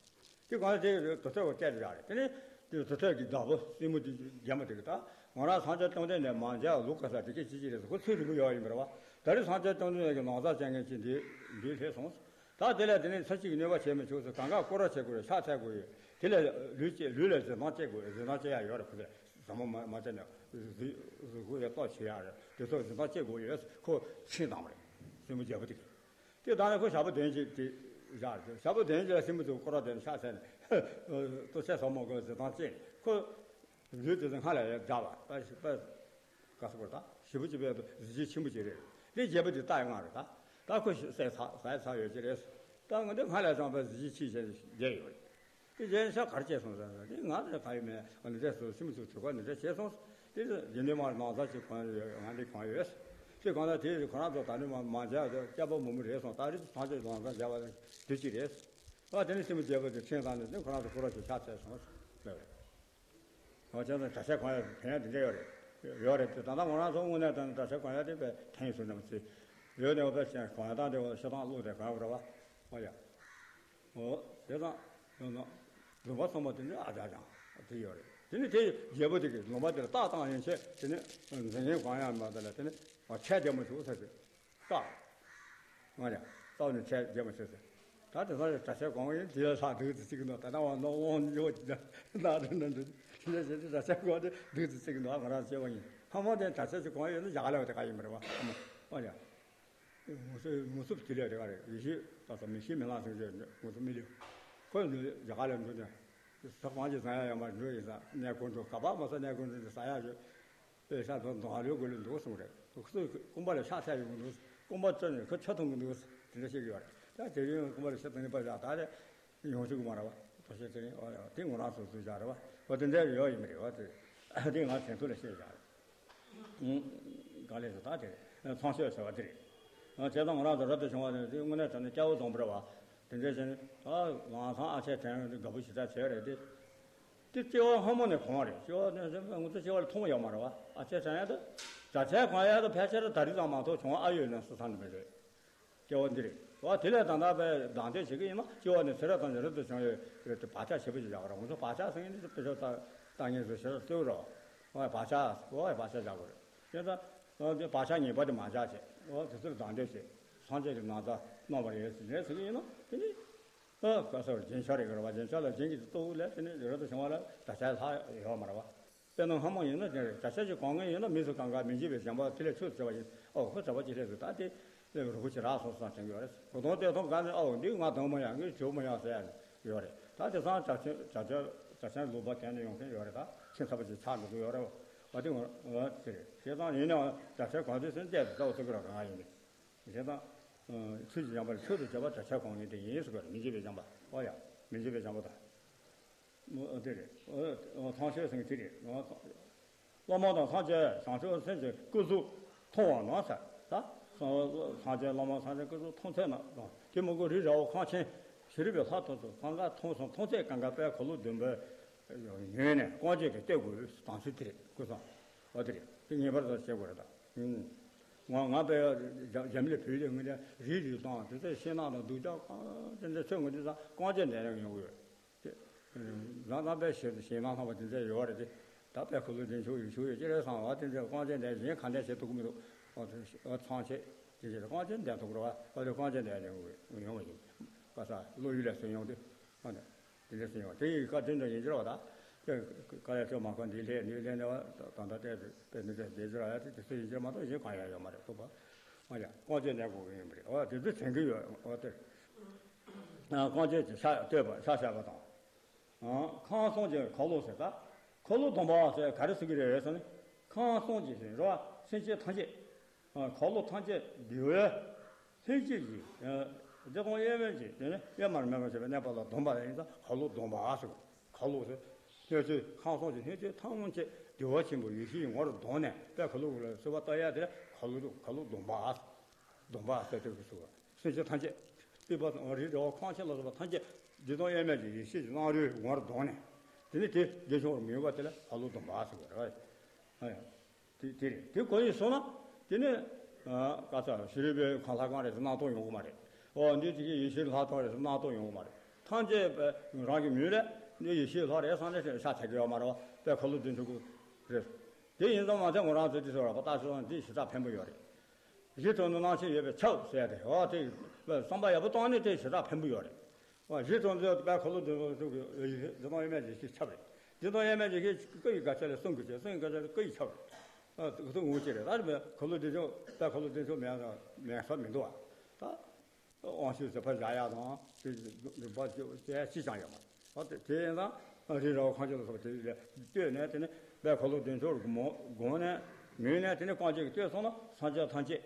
དེ་གང་དེ་དུར་ཁྲོད་ཀྱི་སྐད་རེད་རེད། དེ་ནས་དེ་དུར་ཁྲོད་ཀྱི་བདག་པོ་སྲིང་མོ་དེ་རྒྱ་མོ་དེ་གི་ད་ང་རང་སངས་རྒྱས་བཅོམ་ལྡན་འདས་མ་མཇལ་ལུག་ག་ས་དེ་སྐད་ཅི་ཅི་རེད་ཟེར། ཁོ་ཚེ་རིང་པོ་ཡོད་ཡིན་པ་རེད་བ། ད་རེས་སངས་རྒྱས་བཅོམ་ལྡན་འདས་ཀྱི་ལམ་སང་བྱ་ངན་ཅིག་འདི་འདི་སླེབས་སོང་། ད་དེ་ལས་དེ་ནས་ཚེ་གཅིག་གི་གནོད་པ་བྱས་མི་ཆོག་ཟེར། གང་ག་སྐོར་ར་བྱེད་དགོས་རེད། ཕྱག་འཚལ་དགོས་ཡོད། དེ་ལ་ལུས་བཅད། ལུས་ལ་གཟི་མདངས་བཅད་དགོས། གཟི་མདངས་བཅད་ཡ་ཡོད་རེད། ཁོ་ཚོས་ཟབ་མོ་མ་མ་བྱས་ནས་གཟི་གཟི་གུ་ཡ་ཏོག་བྱེད་ཡ་རེད། དེ་ཚོ་གཟི་མདངས་བཅད་དགོས་ཡོད། ཁོ་ཆིངས་བཏང་བ་རེད། སྲིན་མོ་རྒྱལ་པོ་དེ་གིས། དེ་དང་ནི་ཁོ་ཞག་པོ་བདུན་ཅིག་དེ་བཞག་རེད། ཞག་པོ་བདུན་ཅིག་ལ་སྲིན་མོ་ཚོ་སྐོར་ར་དེ་ནས་ཕྱག་འཚལ་ནས་ལྟོ་ཆས་ཟབ་མོ་གི་གཟི་མདངས་བཅད་ནས་ཁོ་ལུས་དེ་ཚོ་སྔར་ལས་ཡང་འཇགས་པ། ད་ཞིག་པ་ག་ས་གོ་ད་ཞིབ་པོ་ཅིག་བས་གཟི་བརྗིད་ཆེན་པོ་ཅིག་རེད། འདི་རྒྱལ་པོ་འདི་ལྟ་ཡོང་ང་རེད། ད་ད་ཁོ་ཞིག་ཟས་ཚ་ཟས་ཚ་ཡོད་ཀྱི་རེད། ད་ང་འདི་སྔར་ལས་བཟང་པའི་གཟི་བརྗིད་ཆེ་ཞིང་རྒྱས་ཡོད་རེད། དེ་རྒྱལ་ཤ་གར་སྐྱེས་སོང་ཟེར་ཟེར། དེ་ང་ཚོ་ག་ཡོད་མེད་ང་འདི་འདྲས་སུ་སེམས་སུ་གྲོས་ཁ་འདི་འདྲས་བྱས་སོང་། དེ་རྒྱུན་ལྡན་མ་ནང་ཚ་ཅིག་གང་ཡོད། ང་འདི་གང་ཡོད། དེ་གང་ལ་དེ་ཁོ་རང་ཚོ་ད་ནི་མ་མ་མཇལ་ཏེ་སྐྱ་པོ་མུ་མུ་རེད་སོང་། ད་རེས་ཚང་ཚོས་ནང་ཚ་མཇལ་བ་དུས་གཅིག་རེད། ཨ་དེ་ནི་སེམས་རྒྱལ་པོ་དེ་ཁྲིད་བཏང་ནས་དེ་ཁོ་རང་ཚོ་ཁོ་རང་ཚོ་ཕྱག་འཚལ་སོང་ཟེར་བས། ཨོ་ཁྱེད་ཚོ་གྲྭ་ཆས་གང་ཡོད། ཕན་ཡོན་དེ་འདྲ་ཡོད་རེད། ཡོད་རེད་དེ། ད་ལྟ་ང་རང་ཚོ་དངོས་གནས་དྲང་གནས་གྲྭ་ཆས་གང་ཡོད་དེ་དཔེ་ཕན་ཡོན་སུ་འདྲ་མ་ཚོད་ཡོད་ནས། འོ་དཔེ་ཞེས་གང་ཡོད་དང་དེ་འོ་ཤི་ཐང་བླུགས་ཏེ་གང་ཡོད་རེད་བ། ཨོ་ཡ། ཨོ་དེ་ཙང་ཡོད་ན་ལུང་པ་གསུམ་པོ་དེ་འདྲ་ཨ་ཅག་ཅང་དེ་ཡོད་རེད། དེ་ནི་དེ་རྒྱལ་པོ་དེ་གིས་ལུང་པ་དེར་རྟགས་བཏང་ཡན་ཆད་དེ་ནི་འཛིན་ཡུལ་གང་ཡང་མ་དེ་ལ་དེ་ནི་ཨ་ཆས་བདེ་མོ་བྱུང་ཟེར་ཏེ། རྟགས། ང་ཡང་རྟགས་ནི་ཆས་རྒྱ་མ་ཆོད་ཟེར། ད་དེང་སང་གྲྭ་ཆས་གོན་ཡིན་དེ་ལ་ལྷག་སྡུག་ཏུ་བརྩི་གི་འདུག་ད་ལྟ་བ་ནོ་དབང་ཉོ་ཅི་ད་ད་ད་ད་ད་དེ་ལ་བྱེད་དུས་གྲྭ་ཆས་གོན་དེ་སྡུག་ཏུ་བརྩི་གི་འདུག་ང་རང་སྐྱེ་བ་ཡིན། ཕ་མ་དེ་གྲྭ་ཆས་ཅིག་གོན་ཡོད་ན་རྒྱ་གར་ལ་དེ་ག་ཡིན་པ་རེད་བ། ཨ་མ་ཨ་ཡ། ངུ་སོ་ངུ་སོ་དེ་ལས་དེ་ག་རེད། ཡེ་ཤེས་ད་ས་མི་ཤེས་མི་ལང་སེང་ཟེར་ངུ་སོ་མི་ལུས། ཁོ་རྒྱ་གར་ལ་འགྲོ་ནས་ཟ་གང་ཅི་ཟ་ཡ་ཡོད་མ་འགྲོ་ཡིན་ས་གནས་སྐོར་འགྲོ་ག་པ་མ་ས་གནས་སྐོར་འགྲོ་ཟ་ཡ་ཡོད། པའི་ཤ་དང་དང་རེ་དགོས་ལས་འདུག་གསུངས་རེད། དུག་སོ་རྐུན་པ་ལ་ཤ་ཚ་ཡོང་གི་འདུག་རྐུན་པ་བཙལ་ནས་ཁོ་ཆ་མཐོང་གི་འདུག་དེ་འདྲ་བཤད་ཀྱི་ཡོད་རེད། ད་དེ་རིང་རྐུན་པ་ལ་ཤ་ཚ་ནི་པ་བཞག་ད་རེད། ཡོང་ཆོག་གི་མ་རེད་བ། ཐོ་ཤེས་དེ་རིང་ཨོ་ཡ་དེ་ངོ་རང་སོ་སོའི་བཞག་རེད་བ། ཨོ་དེ་འདྲ་ཡོད་ཡིན་མི་རེད་བ། དེ་དེ་ང་དྲན་ཐུབ་ལ་བཤད་བཞག་རེད། ག་ལས་སུ་ད་དེ་རེད། ཚང་ཤོས་ཟེར་བ་དེ་རེད། བྱས་ཙང་ང་རང་ཚོ་རབ་ཏུ་བྱུང་བ་དེ་དངོས་གནས་དྲང་གནས་སྐྱ་བོ་བཟང་པོ་རེད་བ། དེ་འདྲ་བྱས་ནས་ཨ་ལང་ཚང་ཨ་ཆེ་དྲན་དགའ་པོ་ཞེ་དྲག་བྱས་རེད་དེ། དེ་སྐྱེ་བ་སྔ་མོ་ནས་གོང་བ་རེད། སྐྱེ་བ་ནས་ང་ཚོ་སྐྱེ་བ་ལ་མཐོང་ཡོད་མ་རེད་བ། ཨ་ཅེ་དྲན་ཡ་དེ་གྲྭ་ཆས་གོན་ཡ་དེ་ཕལ་ཆེར་ད་རེས་ཙམ་མ་གཏོགས་བྱུང་བ་ཨ་ཡོད་ན་སུ་ཚང་ནི་མི་རེད། སྐྱེ་བ་འདི་རེད་བ། དེ་ལས་ད་ལྟ་བའི་གདངས་དེ་བྱེད་ཀྱི་ཡིན་ན་སྐྱེ་བ་ནས་ཚེ་རབས་དང་ཉེ་རབས་དུ་བྱུང་ཡོད་རེད་དེ་བག་ཆགས་ཞེ་པོ་ཞིག་བཞག་རོགས། ང་ཚོ་བག་ཆགས་ཟེར་མཁན་འདི་ཚོ་དཔེ་ཆ་ལྟ་མཁན་ཚོས་ཞེ་དྲག་ལྟོས་རོགས། བ་བག་ཆགས་བ་བག་ཆགས་བཞག་དགོས་རེད། དེ་ལྟ་དེ་བག་ཆགས་ངེས་པ་དེ་མ་བཞག་བྱས་བ་དེ་ཚོར་གདངས་དེ་བྱས་སངས་རྒྱས་ཀྱི་ནང་ཚ་གནང་བ་རེད་ཟེར་ཟེར་གྱི་ཡིན་ན་དེ་ནི། ཨ་ག་ས་རྒྱན་ཆ་རེད་ག་རེ་བ། རྒྱན་ཆ་ལ་རྒྱན་གྱི་ལྟོ་ལས་དེ་ནི་རབ་ཏུ་བྱུང་བ་ལ་གྲྭ་ཆས་ལྷག་ཡོད་མ་རེད་བ། དཔེར་ན་སྔ་མོ་ཡིན་ན་དེ་རེད། གྲྭ་ཆས་ཀྱི་གོན་མཁན་ཡིན་ན་མི་ཚོ་གང་ག་མི་འཇིགས་པའི་བྱམས་པ་དེ་ལས་ཆོས་སུ་བྱ་བ་ཡིན། ཨོ་ཁོ་གྲྭ་པ་ཅི་སླེབས་སུ་ད་དེ་ལས་རུ་གུ་ཅི་རག་སོང་སོང་དྲན་གྱི་ཡོད་རེད། གོ་དོན་དེ་མཐོང་ག་ནས་ཨོ་འདི་ང་དང་མ་ཡ་ངས་བྱེད་མ་ཡ་ཟེར་ཡ་ཡོད་རེད། ད་དེ་སང་གྲྭ་ཆས་གྲྭ་ཆས་གྲྭ་ཆས་ལུག་པ་གྱོན་ནས་ཡོང་མཁན་ཡོད་རེད། ད་ཁྱིམ་ཚ་པོ་ཅིག་ཆགས་འགྲོ་གི་ཡོད་རེད་བ། དེ་ང་ཨོ་དེ་རེད། བྱས་ཙང་ཡིན་ནའང་གྲྭ་ཆས་གོན་དུས་སེམས་གཏད་དུ་ལྟ་བ་ཐུབ་ཀྱི་ར་གང་ཡིན་ནི། བྱས་ཙང་། ཆོས་ཀྱི་བྱམས་པ་ལ་ཆོས་སུ་བྱ་བ་གྲྭ་ཆས་གོན་མཁན་དེ་ཡིན་ཟེར་བ་རེད། མི་འཇིགས་པའི་བྱམས་པ། ཨོ་ཡ། མི་འཇིགས་པའི་བྱམས་པ་དང་། ཨོ་དེ་རེད། ཨོ་ཐང་ཤོད་ཟེར་མཁན་དེ་རེད། ཨོ་སློབ་མ་དང་སངས་རྒྱས་བྱང་ཆུབ་སེམས་ཀྱི་སྐུ་གཟུགས་མཐོང་བ་ན་ཟེར། ད་སངས་རྒྱས་སློབ་མ་སངས་རྒྱས་སྐུ་གཟུགས་མཐོང་ཚད་ན་དང་དེ་མི་དགོས། རི་ར་བ་ཁང་ཆེན་ཤེས་རིག་པའི་ལྷ་ཐོབ་ཚུལ་གང་ག་མཐོང་སོང་། མཐོང་ཚད་གང་ག་དཔལ་འཁོར་ལོ་སྡོམ་པའི་ཡོན་ནས་རྐང་རྗེས་ཀྱི་སྟེགས་དགོས་དང་ཚུལ་དེ་རེད། སྐུ་གཟུགས། ཨོ་དེ་རེད། དེ་ངེས་པར་དུ་བྱེད་དགོས་རེད་ད། ང་ང་པའི་རྒྱ་རྒྱ་མི་ལ་བོད་ལས་ངོས་ནས་རིག་རིག་དང་དེ་ཚོའི་ཤེས་ནག་དང་སྡུག་ཅག་གང་དེ་འདྲ་ཚོས་ངོས་འདི་ཚང་རྐང་རྗེས་འདེད་ཡང་ཡོང་གི་ཡོད། དེ་རང་རང་པའི་ཞེ་ཞེ་ནག་ཚང་བ་དེ་འདྲ་ཡོད་རེད་དེ། ད་པའི་ཁུ་ལུ་འདི་མཆོག་ཡོད་མཆོག་ཡོད་ཅི་རེད་བསམ་བ་དེ་འདྲ་རྐང་རྗེས་འདེད་གཞན་ག་འདྲ་བྱེད་ཐུབ་ཀྱི་མི་འདུག་ཨོ་དེ་ཨོ་ཚང་ཆེད་དེ་འདྲ་རྐང་རྗེས་འདེད་ཐུབ་ཀྱི་རེད་བ། ཨོ་དེ་རྐང་རྗེས་འདེད་ཡོང་གི་ཡོང་གི་ཡིན། ག་ས་བློ་ཡུལ་ལས་སུ་ཡོང་དུས་ཨོ་དེ། དེ་འདྲ་ཟེར་ཡོང་། དེ་ཡི་བཀའ་དྲིན་དུ་ཡིན་གྱི་རེད་བ། ད་དེ་བཀའ་ཡ་ཁྱོད་མ་ཁོ་འདི་ལྷས་འདི་ལྷས་ནས་བ་ད་ལྟ་བལྟས་ཏེ་དཔེ་འདི་འདྲ་བསྡད་ཀྱི་རེད། དེ་དེ་ཚོ་ཡིན་གྱི་མ་གཏོགས་གཞན་གང་ཡང་ཡོད་མ་རེད་འདུག་པ། ཨ་ཡ་རྐང་རྗེས་འདེད་དགོས་ཀྱི་ཡིན་པ་རེད། ཨོ་དེ་ཚོ་དྲན་གྱི་ཡོད། ཨོ་དེ་རྐང་རྗེས་ཀྱི་ཤ་བསྟོད་པ་ཤ་བཤད་པ་དང་། ཁམས་གསུམ་གྱི་ཁ་ལོ་ཟེར་ད། ཁ་ལོ་སྡོམ་པ་ཟེར་ག་རེ་ཟེར་གྱི་རེད་ཟེར་ན། ཁམས་གསུམ་གྱི་ཟེར་རོ་སེམས་ཅན་ཐམས་ཅད། ཁ་ལོ་ཐམས་ཅད་བདེ་བའི་ལྷན་སྐྱེས་ཀྱི་བདེ་སྟོང་དབྱེར་མེད་ཀྱི་དེ་ནི་དབྱེར་མེད་མེད་པར་བྱེད་པའི་གནས་པ་ལ་སྡོམ་པ་ཡིན་ཙང་ཁ་ལོ་སྡོམ་པ་ཟེར། ཁ་ལོ་ཟེར། ལྷན་སྐྱེས་ཁམས་གསུམ་གྱི་ལྷན་སྐྱེས་ཐམས་ཅད་བདེ་བ་ཆེན་པོའི་ཡེ་ཤེས་ཀྱི་ངོར་བསྡོམས་ནས་དཔལ་ཁ་ལོ་བོ་ལ་གསོལ་བ་བཏབ་ཡ་དེ་ཁ་ལོ་ཁ་ལོ་སྡོམ་པ། སྡོམ་པ་ཟེར་དུས་སུ། སེམས་ཅན་ཐམས་ཅད། སྲིད་པ་རི་ར་བ་ཁང་ཆེན་ལ་སོགས་པ་ཐམས་ཅད་བདེ་སྟོང་དབྱེར་མེད་ཀྱི་ཡེ་ཤེས་ཀྱི་སྣང་རུས་ངོར་བསྡོམས་ནས། དེ་ནི་དེ་དགེ་སྦྱོར་མི་ཡོང་བ་དེ་ལ་ཁ་ལོ་སྡོམ་པ་ཟེར་བ་རེད། ཨ་ཡ། དེ་དེ་རེད། དེ་གོ་ཡི་སོང་ན། དེ་ནི། ཨ་ག་ས་ཤེས་རིག་པའི་གང་ལྷ་གང་རེད་ཟེར་སྣང་སྟོང་ཡོང་གི་མ་རེད། ཨོ་འདི་དེ་གི་ཡེ་ཤེས་ལྷ་ཐོག་རེད་ཟེར་སྣང་སྟོང་ཡོང་གི་མ་རེད། ཐམས་ཅད་པའི་རང་གི་མིང་རེད། འདི་ཡེ་ཤེས་ལྷ་རེད་བསམ་ནས་ཤ་ཐེག་གི་ཡོད་མ་རེད་བ། དཔེ་ཁ་ལོ་བདུན་ཕྲག་གུ་རེད། དེ་ཡིན་ཙང་མ་ཚད་ང་རང་ཚོ་དེ་ཚོ་ར་བ་ལྟ་ཚོད་འདི་ཞེ་དྲག་ཕན་པོ་ཡོད་རེད། གཞི་དོན་དུ་སྣང་ཆེན་ཡོད་པས་ཁྱབ་ཟེར་ཡ་དེ། འོ་དེ་བསམ་པ་ཡག་པོ་བཏང་ནས་དེ་ཞེ་དྲག་ཕན་པོ་ཡོད་རེད། ཨ། གཞི་གྲོང་ཚོའི་དཔལ་འཁོར་ལོ་བདེ་མཆོག་གི་འཇིག་རྟེན་དབྱེར་མེད་ཀྱི་ཡེ་ཤེས་ཁྱབ་རེད། འཇིག་རྟེན་དབྱེར་མེད་ཀྱི་ཡེ་ཤེས་སྐུ་ཡི་དགའ་ཆེ་ལས་གསུང་གི་ཆེ། གསུང་ཡི་དགའ་ཆེ་ལས་སྐུ་ཡི་ཁྱབ་རེད། ཨ། དེ་ངོ་ཅི་རེད། ད་རེད་པས། འཁོར་ལོ་བདེ་མཆོག་དཔལ་འཁོར་ལོ་བདེ་མཆོག་མེད་མེད་ས་མི་འདུག་བ། ད་དབང་ཕྱུག་ཟིལ་པ་བཞག་ཡག་དང་དེ་འདུག་པ་ཅི་ཅང་ཡོད་མ་རེད། ཨ། དེ་དེ་ཡིན་ཙང་རི་རབ་ཁང་ཆེན་ལ་སོགས་པ་དེ་ལས་བཏོན་ནས། དེ་ནས་དཔལ་འཁོར་ལོ་བདེ་མཆོག་གི་མོ་དགོངས་ནས་མོས་ནས། དེ་ནས་རྐང་རྗེས་ཀྱིས་བཏོན་སོང་ན་སངས་རྒྱས་ཐམས་ཅད།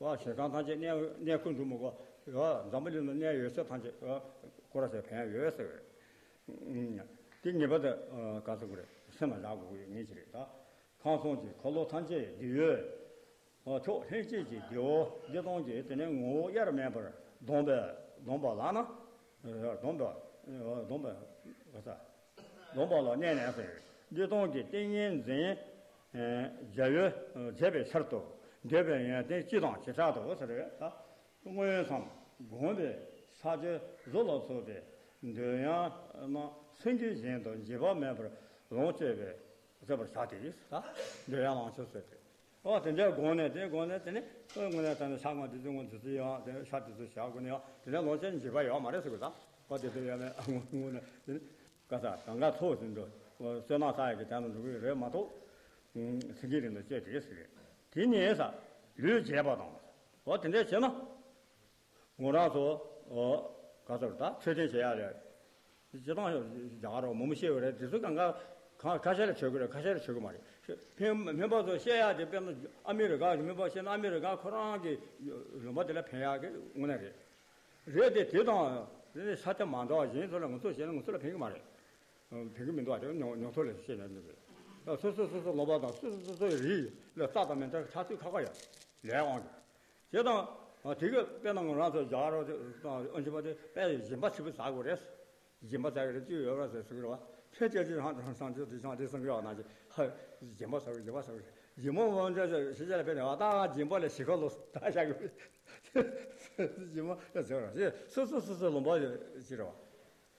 བ། ཞིང་ཁམས་ཐམས་ཅད་གནས་གནས་ཁུངས་འགྲོ་མི་དགོས། བ། འཛམ་བུ་གླིང་ན་གནས་ཡོད་ས་ཐམས་ཅད། བ། སྐོར་ར་བྱས་ཕན་ཡ་ཡོད་ཟེར་བས། ཨ། དེ་ངེས་པར་དུ། ཨ། ག་ཚོད་དགོས་རེད། སེམས་ལ་བཞག་དགོས་ཀྱི་ངེས་ཅིག་རེད། ད་ཁམས་གསུམ་གྱི་འཁོར་ལོ་ཐམས་ཅད་འདུལ་བའི། ཨ། མཆོག་ལྷན་སྐྱེས་ཀྱི་རྒྱལ་བོ་འདི་དང་གི། དེ་ནས་ངོ་བོ་དབྱེར་མེད་པར་བསྡོམས་པས། བསྡོམས་པ་ལ་ན། ཨ། བསྡོམས་པ། ཨ། བསྡོམས་པ། ག་ས། བསྡོམས་པ་ལ་གནས་ནས་ཟེར། འདི་དང་གི་ཏིང་ངེ་འཛིན། ཨ། བྱ་བའི། ཨ། བྱེད་པའི་ཕྱིར་དུ་འདོད་པའི་ཡོན་ཏན་སྤྱི་དང་བྱེ་བྲག་ཏུ་ཟེར་བས། ད་མངོན་སུམ་བསྒོམས་པས་ཕྱག་རྒྱའི་གཟུགས་ལ་སོགས་པའི་འདོད་ཡོན་རྣམས་སེང་གེ་བཞིན་དུ་འཇིགས་པ་མེད་པར་ལོངས་སྤྱོད་པའི་སྤྱོད་པར་བྱ་སྟེ། ད་འདོད་ཡོན་ལོངས་སྤྱོད་ཟེར་ཏེ། ཨོ། དེ་འདྲའི་སྒོ་ནས། དེ་སྒོ་ནས་དེ་ནི་ཨོ། དངོས་གནས་དྲང་གནས་ཕྱག་དབང་དེ་ཚོ་ངོ་དེ་ཚོ་ཡང་དེ་ཕྱག་དེ་ཚོ་བྱ་དགོས་ནས་ཡང་དེ་འདྲའི་ལོངས་སྤྱོད་འཇིགས་པ་ཡོད་མ་རེད་ཟེར་གི། ད་ཨོ། དེ་ཚོ་ཡོད་མེད་དངོས་གནས་དེ་ནི་ག་ས་གང་ག་ཚོགས་ཟིན་འགྲོ། བསོད་ནམས་བསགས་ཡག་གི་དོན་ལ་འགྲོ་གི་རེད་མ་གཏོགས། ཨུམ། སེང་གེ་རིང་དུ་སྤྱད་དེ་ཟེར་གི། དེ་ནས་ས་ལུས་བྱེད་པ་དང་། ཨོ། དེ་འདྲ་བྱས་ན། ངོ་རང་ཚོ། ཨོ། ག་ཚོད་ད་འཕྲོད་བསྟེན་བྱེད་ཡག་རེད། སྤྱིར་བཏང་རྒྱ་གར་བ་མང་པོ་བཤད་ཡོད་རེད། དེ་ཚོ་གང་ག་གང་ཁ་ཤས་ལ་འཕྲོད་ཀྱི་རེད། ཁ་ཤས་ལ་འཕྲོད་ཀྱི་མ་རེད། ཕན་ཕན་པ་ཚོ་བཤད་ཡག་དེ། དཔེར་ན་ཨ་མི་རི་ཀ་གི་སྨན་པ་བཤད་ན། ཨ་མི་རི་ཀ་ཁོ་རང་གི་ལུང་པ་དེ་ལ་ཕན་ཡག་གི་དངོས་གནས་རེད། རེད་དེ། དེ་དང་དེ་ནི་ས་ཆ་མ་འདྲ་བ་གཞན་ཚོ་ལ་ང་ཚོ་བཤད་ན་ང་ཚོ་ལ་ཕན་གྱི་མ་རེད། ཕན་གྱི་མི་འདུག་བ། དེ་ཉོ་ཉོ་ཐོ་ལ་བཤད་ན་འདི་རེད། སོ་སོ་སོ་སོ་ལུང་པ་དང་སོ་སོ་སོ་སོའི་རིགས་ལ་རྩ་དང་མི་འདྲ་ཆགས་ཚུལ་ཁག་ཁག་ཡོད། ལས་དབང་གིས། བྱས་ཙང་། ཨ། དེ་གི་དཔེར་ན་ང་རང་ཚོ་རྒྱ་གར་བ་དང་ཨ་ནི་བ་དེ་དཔེ་སྦྱིན་པ་ཆེན་པོ་བསགས་དགོས་རེད། སྦྱིན་པ་བསགས་ཀྱི་རེད། ཅི་ཡོད་རེད་ཟེར་ཟེར་གི་རེད་བ། ཕལ་ཆེར་ཅིག་རང་རང་སངས་རྒྱས་དེ་སངས་རྒྱས་སངས་རྒྱས་བ་ན་ཅིག་ཧ། སྦྱིན་པ་བསགས་ཀྱི། སྦྱིན་པ་བསགས་ཀྱི། སྦྱིན་པ་འོན་ཏེ་ཕྱི་རྒྱལ་ལ་ཕེབས་ནས་བ། ད་སྦྱིན་པ་ལ་ཞིག་ཁ་ལོ་ད་བཞག་གི། སྦྱིན་པ་ལ་ཟེར་ར། སོ་སོ་སོ་སོ་ལུང་པ་ཅིག་རེད་བ།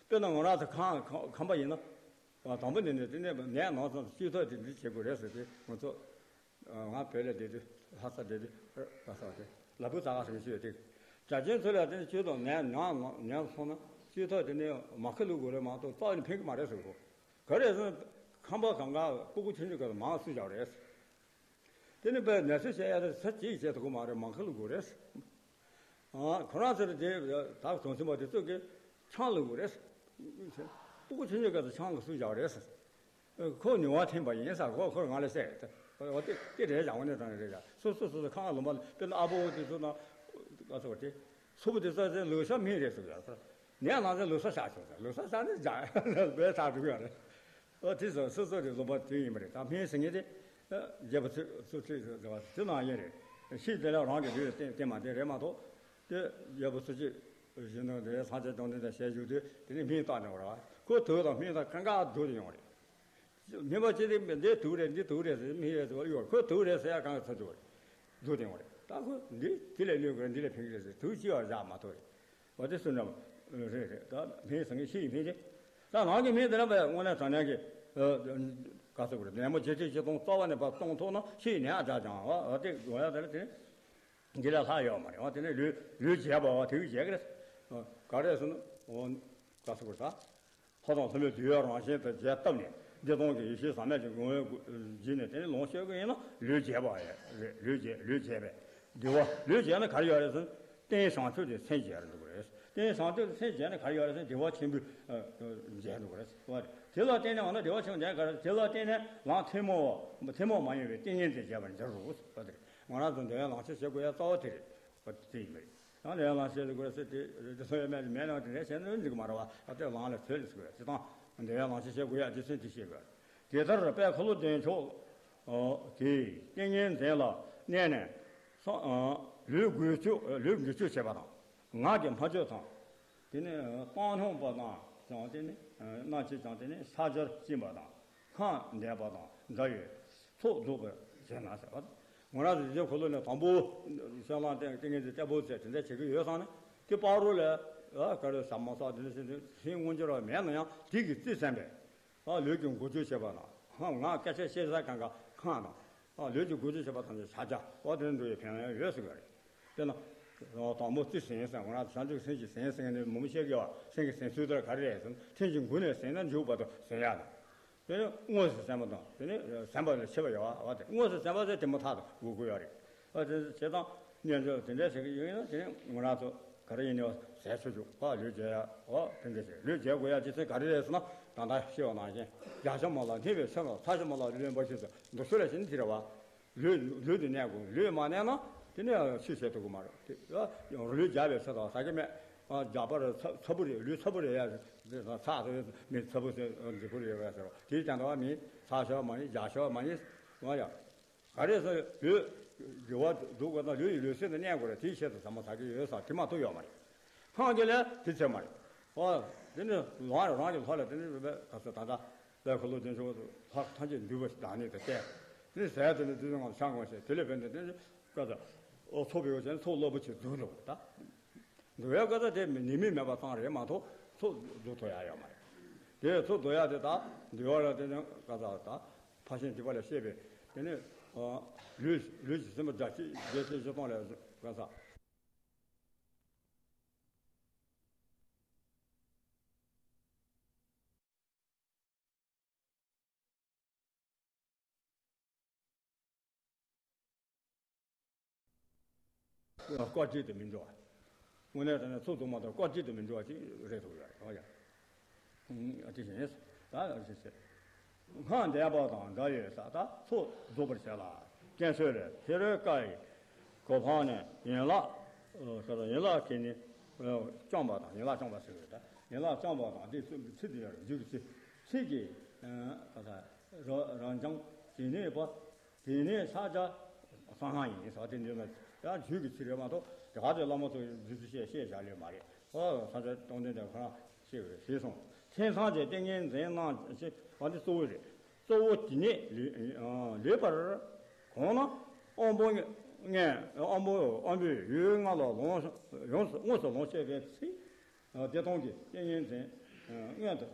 དཔེར་ན་ང་རང་ཚོ་ཁམས་ཁམས་ཁམས་པ་ཡིན་ན། དང་པོ་ནས་ནས་དེ་ནས་ནད་ན་ཙམ་བཅོས་ཐབས་དེ་འདྲ་བྱེད་དགོས་རེད་ཟེར་ཏེ། ང་ཚོ། ང་བོད་ལ་བསྡད་དུས། ལྷ་ས་བསྡད་དུས། ལྷ་ས་དེ་ལ་བུ་ཙག་ཙག་ཞིག་བཤད་དེ། རྒྱ་ཆེན་ཚོ་ལ་དེ་ནས་བཅོས་ཐབས། ནད་ན་ནད་སོང་ན་བཅོས་ཐབས་དེ་ནས་མ་ཁ་བླུག་དགོས་རེད་མ་གཏོགས་རྩ་བ་ནས་ཕན་གྱི་མ་རེད་ཟེར་གོ། ག་རེ་ཟེར་ན་ཁམས་པ་གང་ག་སྤུ་གུ་ཆུང་ཆུང་སྐབས་སུ་མར་གསོས་བཞག་རེད། དེ་ནི་དཔེ་ནད་གསོ་བྱེད་ཡ་དེ་ས་གཅིག་བྱེད་ཐུབ་ཀྱི་མ་རེད། མ་ཁ་བླུག་དགོས་རེད། ཨ། ཁོ་རང་ཚོ་དེ་ད་དུང་ཆེན་པོ་དེ་ཚོ་གིས་ཆང་བླུག་དགོས་རེད། སྤུ་གུ་ཆུང་ཆུང་སྐབས་སུ་ཆང་གིས་གསོས་བཞག་རེད། ཁོ་ནུས་པ་ཐོན་པ་ཡིན་ས། ཁོ་ཁོར་ང་ལ་བཤད། འོ་དེ་དེ་རེད་བཞག་འོ་ནས་དྲང་རེད་བཞག་སོ་སོ་སོ་སོ་ཁང་ལུང་པ་དཔེར་ན་ཨ་ཕོ་དེ་ཚོ་ན། ཨ་ཚོ་དེ། སོ་པོ་དེ་ཚོ་ཚེ་ལུག་ཤ་སྨན་རེད་ཟེར་ཡ་ས། ནས་ལ་ཚེ་ལུག་ཤ་ཤ་ཆོག་ས། ལུག་ཤ་ཤ་ནི་བཞག་བས་ཚར་འགྲོ་གི་རེད། ཨོ། དེ་ཚོ་སོ་སོ་གི་ལུང་པ་དེ་ཡིན་པ་རེད། ད་སྨན་ཟེར་མཁན་དེ། རྒྱལ་པོ་ཚོ་ཚོ་ཁྲིད་ཟེར་བ་དེ་ནང་ཡིན་རེད། ཤི་དེ་ལ་རང་གི་ལུས་བསྟེན་བསྟེན་མ་བསྟེན་རེད་མ་གཏོགས། དེ་རྒྱལ་པོ་ཚོ་ཁྲིད་བཞིན་དུ་དེ་སངས་རྒྱས་བཅོམ་ལྡན་འདས་ཞལ་བཞུགས་དུས་དེ་ནས་སྨན་བཏགས་ནས་བར་བ། ཁོ་དུག་དང་སྨན་དང་གང་ག་བསྡུར་ཏེ་ཡོང་རེད། སྨན་པ་ཅིག་དེ་འདི་དུག་རེད། འདི་དུག་རེད་ཟེར། སྨན་ཡོད་ཟེར་བ་ཡོད། ཁོ་དུག་རེད་ཟེར་ཡ་གང་ག་ཚོ་དུག་རེད། བསྡུར་ཏེ་ཡོང་རེད། ད་ཁོ་འདི་འདི་ལས་གནོད་གི་རེད། འདི་ལས་ཕན་གི་རེད་ཟེར། དུག་ཅི་བ་བཞག་མ་ཐུབ་རེད། འོ་དེ་བསོད་ནམས་རེད་རེད། ད་སྨན་ཟེར་མཁན་ཤི་ཡི་སྨན་རེད། ད་རང་གི་སྨན་དེ་ལ་བས་དངོས་གནས་དྲང་གནས་ཀྱི། ཨ། ག་ཚོད་དགོས་རེད། ནད་མུག་ཇི་ལྟར་ཅི་གཏོང་རྩ་བ་ནས་ཕར་གཏོང་ཐུབ་ན་ཤི་ཡི་ནད་ཨ་དྲག་ཀྱང་། ཨ། དེ་དགོས་ཡ་དེ་ལ་དེ་འདི་ལས་ལྷག་ཡོད་མ་རེད། ཨ། དེ་ནས་ལུས་ལུས་བྱེད་པ་བ་དེ་བྱེད་ཀྱི་རེད། ཨ། ག་རེ་ཟེར་ན། ཨོ། ག་ཚོད་དགོས་རེད། ད། ལྷ་དང་ལྷ་མོའི་འདུལ་བའི་རང་བཞིན་དུ་རྒྱས་བཏབ་ནས། འདི་དང་གི་ཡེ་ཤེས་ཟག་མེད་ཀྱི་ངོ་བོའི་སྒོ་བརྒྱུད་ནས་དེ་ནས་ལོངས་སྤྱོད་ཀྱི་ཡིན་ན་ལུས་བྱེད་པ་རེད། ལུས་བྱེད། ལུས་བྱེད་པས་འདུལ་བ། ལུས་བྱེད་ན་ག་རེ་ཡོད་རེད་ཟེར་ན། རྟེན་བྱང་ཆུབ་ཀྱི་སེམས་བྱེད་རེད་འདུག་རེད། རྟེན་བྱང་ཆུབ་ཀྱི་སེམས་བྱེད་ན་ག་རེ་ཡོད་རེད་ཟེར་ན། བདེ་བ་ཆེན་པོའི་བྱེད་འདུག་རེད། དེ་ལ་བརྟེན་ནས་འོ་ན་བདེ་བ་ཆེན་པོ་བྱེད་ག་རེ། དེ་ལ་བརྟེན་ནས་ལམ་ཐུན་མོང་བ། ཐུན་མོང་མ་ཡིན་པའི་ཏིང་ངེ་འཛིན་བྱེད་པར་འགྱུར་རོ། ང་རང་ཚོ་འདོད་ཡོན་ལོངས་སྤྱོད་བྱེད་དགོས་ཡ་རྩ་བ་དེ་རེད། པ་དེ་ཡིན་པས། ཡང་ལས་ལམ་ཤེས་དགོས་ཟེར་ཏེ། དེ་ཚོ་ཡོད་མེད་མེད་ན་དེ་འདྲ་བྱས་ན་འགྲིག་གི་མ་རེད་བ། ཨ། དེ་ལམ་ལ་ཚོད་ལས་དགོས། སྤྱིར་བཏང་འདོད་ཡོན་ལོངས་སྤྱོད་བྱེད་དགོས་ཡ་དེ་ཚོ་དེ་ཤེས་དགོས། དེ་ལྟར་དཔལ་འཁོར་ལོ་བདེ་མཆོག་གི་ཏིང་ངེ་འཛིན་ལ་གནས་ནས། ལུས་འགུལ་སྐྱོད། ལུས་འགུལ་སྐྱོད་བྱེད་པ་དང་། ངག་གི་སྨྲ་བརྗོད་དང་། དེ་ནས་གཏམ་སྙན་པ་དང་ཀྱང་། དེ་ནས་རྣམ་འབྱེད་ཀྱང་། དེ་ནས་ཕྱག་རྒྱར་བྱིན་པ་དང་། ཁམས་འདས་པ་དང་འདྲ་བའི་ཚོགས་རྫོགས་པར་བྱེད་ན་ཟེར་བ། ང་རང་ཚོ་རྗེ་འཁོར་ལོ་ནས་དང་པོ་སྤྱན་ལམ་བསྟན། ཏིང་ངེ་འཛིན་བརྟན་པོ་བྱས་དེ་འདྲ་བྱེད་ཀྱི་ཡོད་ཙང་ནས། དེ་བར་དུ་ལ། ཨ། ག་རེ་ཟ་མ་ཟ་དེ་འདྲ་བྱེད་དུས་ཤིང་སྔོ་འགྱུར་བ་མེད་ན་ཡང་དེ་གི་རྩིས་ཟིན་པས། ཨ། ལུས་ཀྱི་འགུལ་སྐྱོད་བྱེད་པ་དང་། ངག་སྐད་ཆ་བཤད་ས་གང་ག་ཁམས་དང་། ཨ། ལུས་ཀྱི་འགུལ་སྐྱོད་བྱེད་པ་དང་ཕྱག་རྒྱ། ཨོ། དེ་འདྲ་ཡི་ཕན་ཡོན་ཡོད་ཟེར་གི་རེད། དེ་ན། དང་པོ་རྩི་ཟན་ཟེར། ང་རང་ཚོ་བྱང་ཆུབ་སེམས་ཀྱི་ཟན་ཟེར་ནས་མི་མི་ཤེས་ཀྱི་བ། སེམས་ཀྱི་ཟན་ཚུལ་ལྟར་ག་རེ་རེད་ཟེར་ན། ཐེངས་གཅིག་འགུལ་ནས་ཟིན་ན་མཇུག་བར་དུ་ཟིན་ཡག་དང་། དེ་ནས་དངོས་སུ་ཟིན་པ་དང་། དེ་ནས་ཟིན་པ་ལས་ཆེ་བ་ཡོད་བ། དེ་དངོས་སུ་ཟིན་པ་ཟེར་དེ་མོ་ཐག་ཏུ་དགོས་ཀྱི་ཡོད་རེད། ཨ་དེ་བྱས་ཙང་སྙན་འཇེབས་དེ་འདྲ་ཞིག་ཡིན་ན། དེ་ནས་ང་རང་ཚོ་ག་རེ་ཡིན་ནའང་ཟས་ཆོག་ཆོག་པ། ལུས་བྱེད་ཡག་འོ་དེ་འདྲ་ཞིག་ལུས་བྱེད་དགོས་ཡག་ཅི་ཚེ་ག་རེ་རེད་ཟེར་ན། ད་ལྟ་ཤེས་པ་ནང་བཞིན་རྒྱ་ཤ་མ་ལ་སྙིང་པོའི་ཚེ་དང་ཚ་ཤ་མ་ལ་རློན་པ་ཞིག་ཏུ་འདུག་ཤོག་ལ་ཞིག་ནི་དེ་རེད་བ། ལུས་ལུས་དེ་གནས་དགོས། ལུས་མ་གནས་ན་དེ་ནས་ཆོས་བྱེད་ཐུབ་ཀྱི་མ་རེད། དེ་ཡང་ལུས་རྒྱགས་པའི་ཚེ་དང་ཟ་གི་མེད། རྒྱགས་པ་རེད། ཚ་ཚ་བུ་རེད། ལུས་ཚ་བུ་རེད་ཡ། ཚ་ཚ་མི་ཚ་བུ་ཟེར་འཛི་བུ་རེད་ཡ་ཟེར་བ། དེའི་དོན་དུ་མི་ཚ་ཤ་མ་ཡིན། རྒྱགས་ཤ་མ་ཡིན། ང་ཡ། ག་རེ་ཟེར། ལུས་འགྱུར་བ་འདུག་དགོས་ན་ལུས་ཡི་ལུས་སེམས་དེ་གནས་དགོས་རེད། དེའི་ཆེད་དུ་ཟ་མ་ཟ་གི་ཡོད་ཟེར་དེ་མ་གཏོགས་ཡོད་མ་རེད། སྔགས་ཀྱི་ལས་དེ་ཚད་མ་རེད། ཨོ། དེ་ནི་རང་རང་གི་ལྷ་ལ་དེ་ནི་རུས་པའི་ག་ཚོད་ད་ལྟ་ལས་འཁོར་ལོ་བདེ་མཆོག་ལྷ་ཐམས་ཅད་འདུས་པ་ཞིག་བདག་ཉིད་དུ་བལྟས། དེ་ནི་ཟས་དེ་ནི་དུས་ཚོད་ངམ་ཤ་འགོང་བྱས། དེ་ལས་འཕེལ་ནས་དེ་ནི་ཀ་ཚ། ཨོ་ཚོགས་པའི་འོག་ཆེན་ཚོགས་རླབས་པོ་ཆེ་འཛུགས་འདུག་ད། འདུལ་བའི་བཀའ་རྩ་དེ་ནད་མེད་མེད་པ་ཙམ་རེད་མ་གཏོགས་ཚོགས་འཛུགས་ཐུབ་ཡ་ཡོད་མ་རེད། དེ་ཚོགས་འཛུགས་ཡ་དེ་ད་འདུལ་བ་ལ་དེ་ནི་བཀའ་རྩ་ད་ཕར་ཕྱིན་བརྒྱུད་པ་ལ་བཤད་པའི་དེ་ནི་ལུས་ལུས་ཀྱི་སེམས་པ་བརྒྱ་བྱིན་བརྒྱད་བརྒྱ་བཞི་སྟོང་ལས་བཀའ་རྩ། སྐོར་གཅིག་ཏུ་མི་འགྲོ་བ། དངོས་གནས་དྲང་གནས་ཚོགས་རྫོགས་མ་ཐག་སྐོར་གཅིག་ཏུ་མི་འགྲོ་བ་ཅིག་རེད་འདུག་ཡ། ཨོ་ཡ། ཨ་དེ་བཞིན་ད་ཞེས་ཟེར། སྔགས་བཟླས་པ་དང་འདྲ་ཡོད་ས། ད་ཚོགས་རྫོགས་པར་བྱེད་ལ། བསྟན་སྲོལ་ལས་ཧེ་རུ་ཀ་ཡི་གོ་འཕང་ནས་ཡན་ལག་ཨ་ཡན་ལག་གི་ནི་བརྐྱངས་པ་དང་། ཡན་ལག་བརྐྱངས་པ་ཟེར་བས་ད་ཡན་ལག་བརྐྱངས་པ་དང་། དེ་ཚིག་དེ་ཡང་རྒྱུད་ཀྱི་ཚིག་ཚིག་གི་ཨ་ད་རང་རང་རྐྱང་ཇི་སྙེད་པ། དེ་ནས་ཕྱག་རྒྱ་གསང་སྔགས་ཡིན་ཟེར་བ་དེ་འདྲ་ན་ཡང་རྒྱུད་ཀྱི་ཚིག་རེད་མ་གཏོགས། དེ་ག་དེ་བླ་མ་ཚོས་རྒྱུད་ཚིག་བཤད་བཤད་བཞག་ལེ་མ་རེད། ཨོ་ས་ཆ་སྟོང་ལྡན་དེ་ཁོ་རང་བཤད་པ་རེད་ཞེས་གསུངས། མཚན་བཟང་གི་ཏིང་ངེ་འཛིན་གནང་ཞེས་པ་འདི་གཙོ་བོ་རེད། གཙོ་བོ་དེ་ནས་ལུས་ལུས་པར་གོང་ན་དབང་པོ་ལྔ་དབང་པོ་དབང་པོའི་ཡུལ་ལྔ་ལ་ལོངས་ཡོངས་སུ་དངོས་སུ་ལོངས་སྤྱད་པའི་ཚེ། བདེ་སྟོང་གི་ཏིང་ངེ་འཛིན་མངོན་དུ་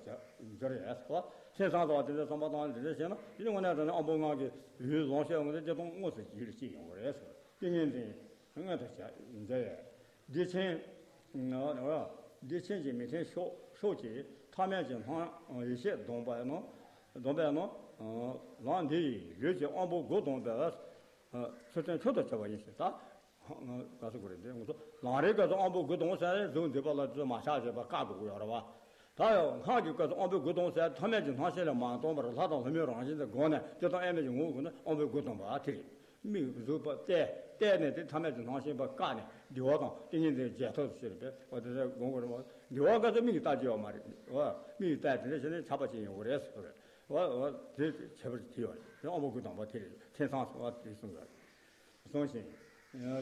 གྱུར་ཡས་སོ། མཚན་བཟང་ཟེར་བ་དེ་འདྲ་བསམ་པ་བཏང་དེ་འདྲ་བྱས་ན། དེ་ནི་དངོས་གནས་དྲང་གནས་དབང་པོ་ལྔ་གི་ཡུལ་ལོངས་སྤྱོད་ཡོང་གི་བདེ་སྟོང་དངོས་སུ་ཡིད་ལ་སྐྱེ་ཡོང་གི་རེད་ཟེར། ཏིང་ངེ་འཛིན་མངོན་དུ་གྱུར་ཡས། བདེ་ཆེན་བདེ་ཆེན་གྱི་མི་མཐུན་ཕྱོགས་ཕྱོགས་ཀྱི་ཐ་མལ་གྱི་སྣང་ཡེ་ཤེས་སྡོམ་པ་ནོ། སྡོམ་པ་ནོ། ལམ་འདི་ཡིས་ལུས་ཀྱི་དབང་པོ་དགུ་སྡོམ་པའི་ཚུལ་ཁྲིམས་མཆོག་ཏུ་གྱུར་པ་ཡིན་ཞེས་ད། ག་ཚོད་དགོས་རེད་འདི་ང་ཚོ་ལམ་རིམ་ག་ཚོད་དབང་པོ་དགུ་སྡོམ་ཟེར་ནས་གཟུགས་འདུས་པ་ལ་ཚོད་མ་ཆགས་བྱས་པ་བཀག་དགོས་ཀྱི་ཡོད་རེད་བ། ད་ཡང་སྔགས་ཀྱི་སྐབས་སུ་དབང་པོའི་དགུ་སྡོམ་ཟེར་ཐ་མལ་གྱི་སྣང་ཞེན་ལས་མ་བཏོན་པར་ལྷ་དང་ལྷ་མིན་རང་བཞིན་དུ་སྒོམ་ནས་བདེ་སྟོང་དབྱེར་མེད་ཀྱི་ངོ་བོ་གོ་ནས་དབང་པོའི་དགུ་སྡོམ་པ་དེ་རེད། མིག་གཟུགས་པ་གཏད་གཏད་ནས་དེ་ཐ་མལ་གྱི་སྣང་ཞེན་པ་བཀག་ནས་བདེ་བ་དང་ཏིང་ངེ་འཛིན་རྗེས་ཐོབ་ཟེར་བས་འོ་དེ་འདྲ་སྒོམ་དགོས་རེད་བ། བདེ་བ་ག་ཚོད་མིག་གིས་བལྟ་རྒྱུ་ཡོད་མ་རེད་བ། མིག་གིས་བལྟས་དེ་འདྲ་བྱས་ནས་ཆགས་པ་ཅན་ཡོང་གི་རེད་ཟེར་བ་རེད་བ། བ་དེ་བྱེད་པར་དེ་ཡོད་རེད། དབང་པོ་དགུ་སྡོམ་པ་དེ་རེད། མཚན་བཟང་ཟེར་བ་དེ་གསུངས་ཡོད་རེད། གསུངས་ཤིང་།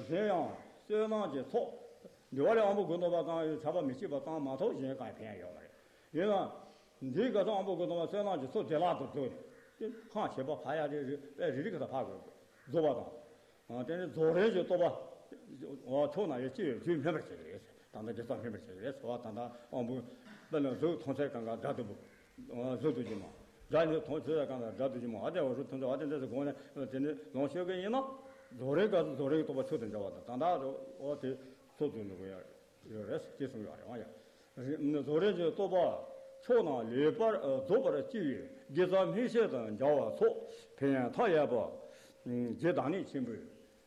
གཞན་ཡང་བསོད་ནམས་ཀྱི་ཚོགས་འདུལ་བ་ལས་དབང་པོ་དགུ་སྡོམ་པ་ཙམ་ཡང་ཆགས་པ་མི་སྐྱེ་བ་ཙམ་མ་གཏོགས་གཞན་གང་ཕན་ཡོད་མ་རེད། ཡིན་ལ། འདིའི་སྐབས་སུ་དབང་པོ་དགུ་སྡོམ་པ་བསོད་ནམས་ཀྱི་ཚོགས་བདེ་བླག་ཏུ་རྫོགས་ནས་དེ་འཕངས་བྱེད་པ་ཕ་ཡ་རེ་རེ་པས་རེ་རེ་ག་ས་ཕ་དགོས་རྫོགས་པ་དང་། དེ་ནི་རྫོགས་རིམ་གྱི་རྟོགས་པ། ཕྱོགས་ན་ཡང་སྐྱེ་བའི་རྒྱུད་སྨིན་པར་བྱེད་ཀྱི་རེད། ད་ལྟ་དགེ་རྩ་སྨིན་པར་བྱེད་ཀྱི་རེད་ཟེར་བ། ད་ལྟ་དབང་པོ་དཔེར་ན་གཟུགས་མཐོང་ཚད་གང་ག་སྒྲ་དུ་བུ། གཟུགས་དུ་གྱུར་མ། སྒྲ་ནི་མཐོང་ཚད་གང་ག་སྒྲ་དུ་གྱུར་མ། ཨ་དེ་འོ་རུ་མཐོང་ཚད་ཨ་དེ་འདྲ་ཟེར་དགོངས་ནས་དེ་ནི་ལོངས་སྤྱོད་མཁན་ཡིན་ན། རྫོགས་རིམ་སྐབས་སུ་རྫོགས་རིམ་གྱི་རྟོགས་པ་མཆོག་ཏུ་འགྲོ་བ་དང་། ད་ལྟ་འོ་དེ་ཚོགས་སུ་འགྲོ་གི་ཡོད་རེད་ཅེས་གསུངས་ཡོད་རེད། འོ་ཡ། རྫོགས་རིམ་གྱི་རྟོགས་པ་མཆོག་རྣམས་ལེགས་པར་རྫོགས་པར་སྤྱི་བོའི་དགེ་རྩ་མིག་ཤེས་དང་འབྱལ་བ་སོགས་ཕན་ཡོན་མཐའ་ཡས་པ། རྗེ་བདག་ཉིད་ཆེན་པོས་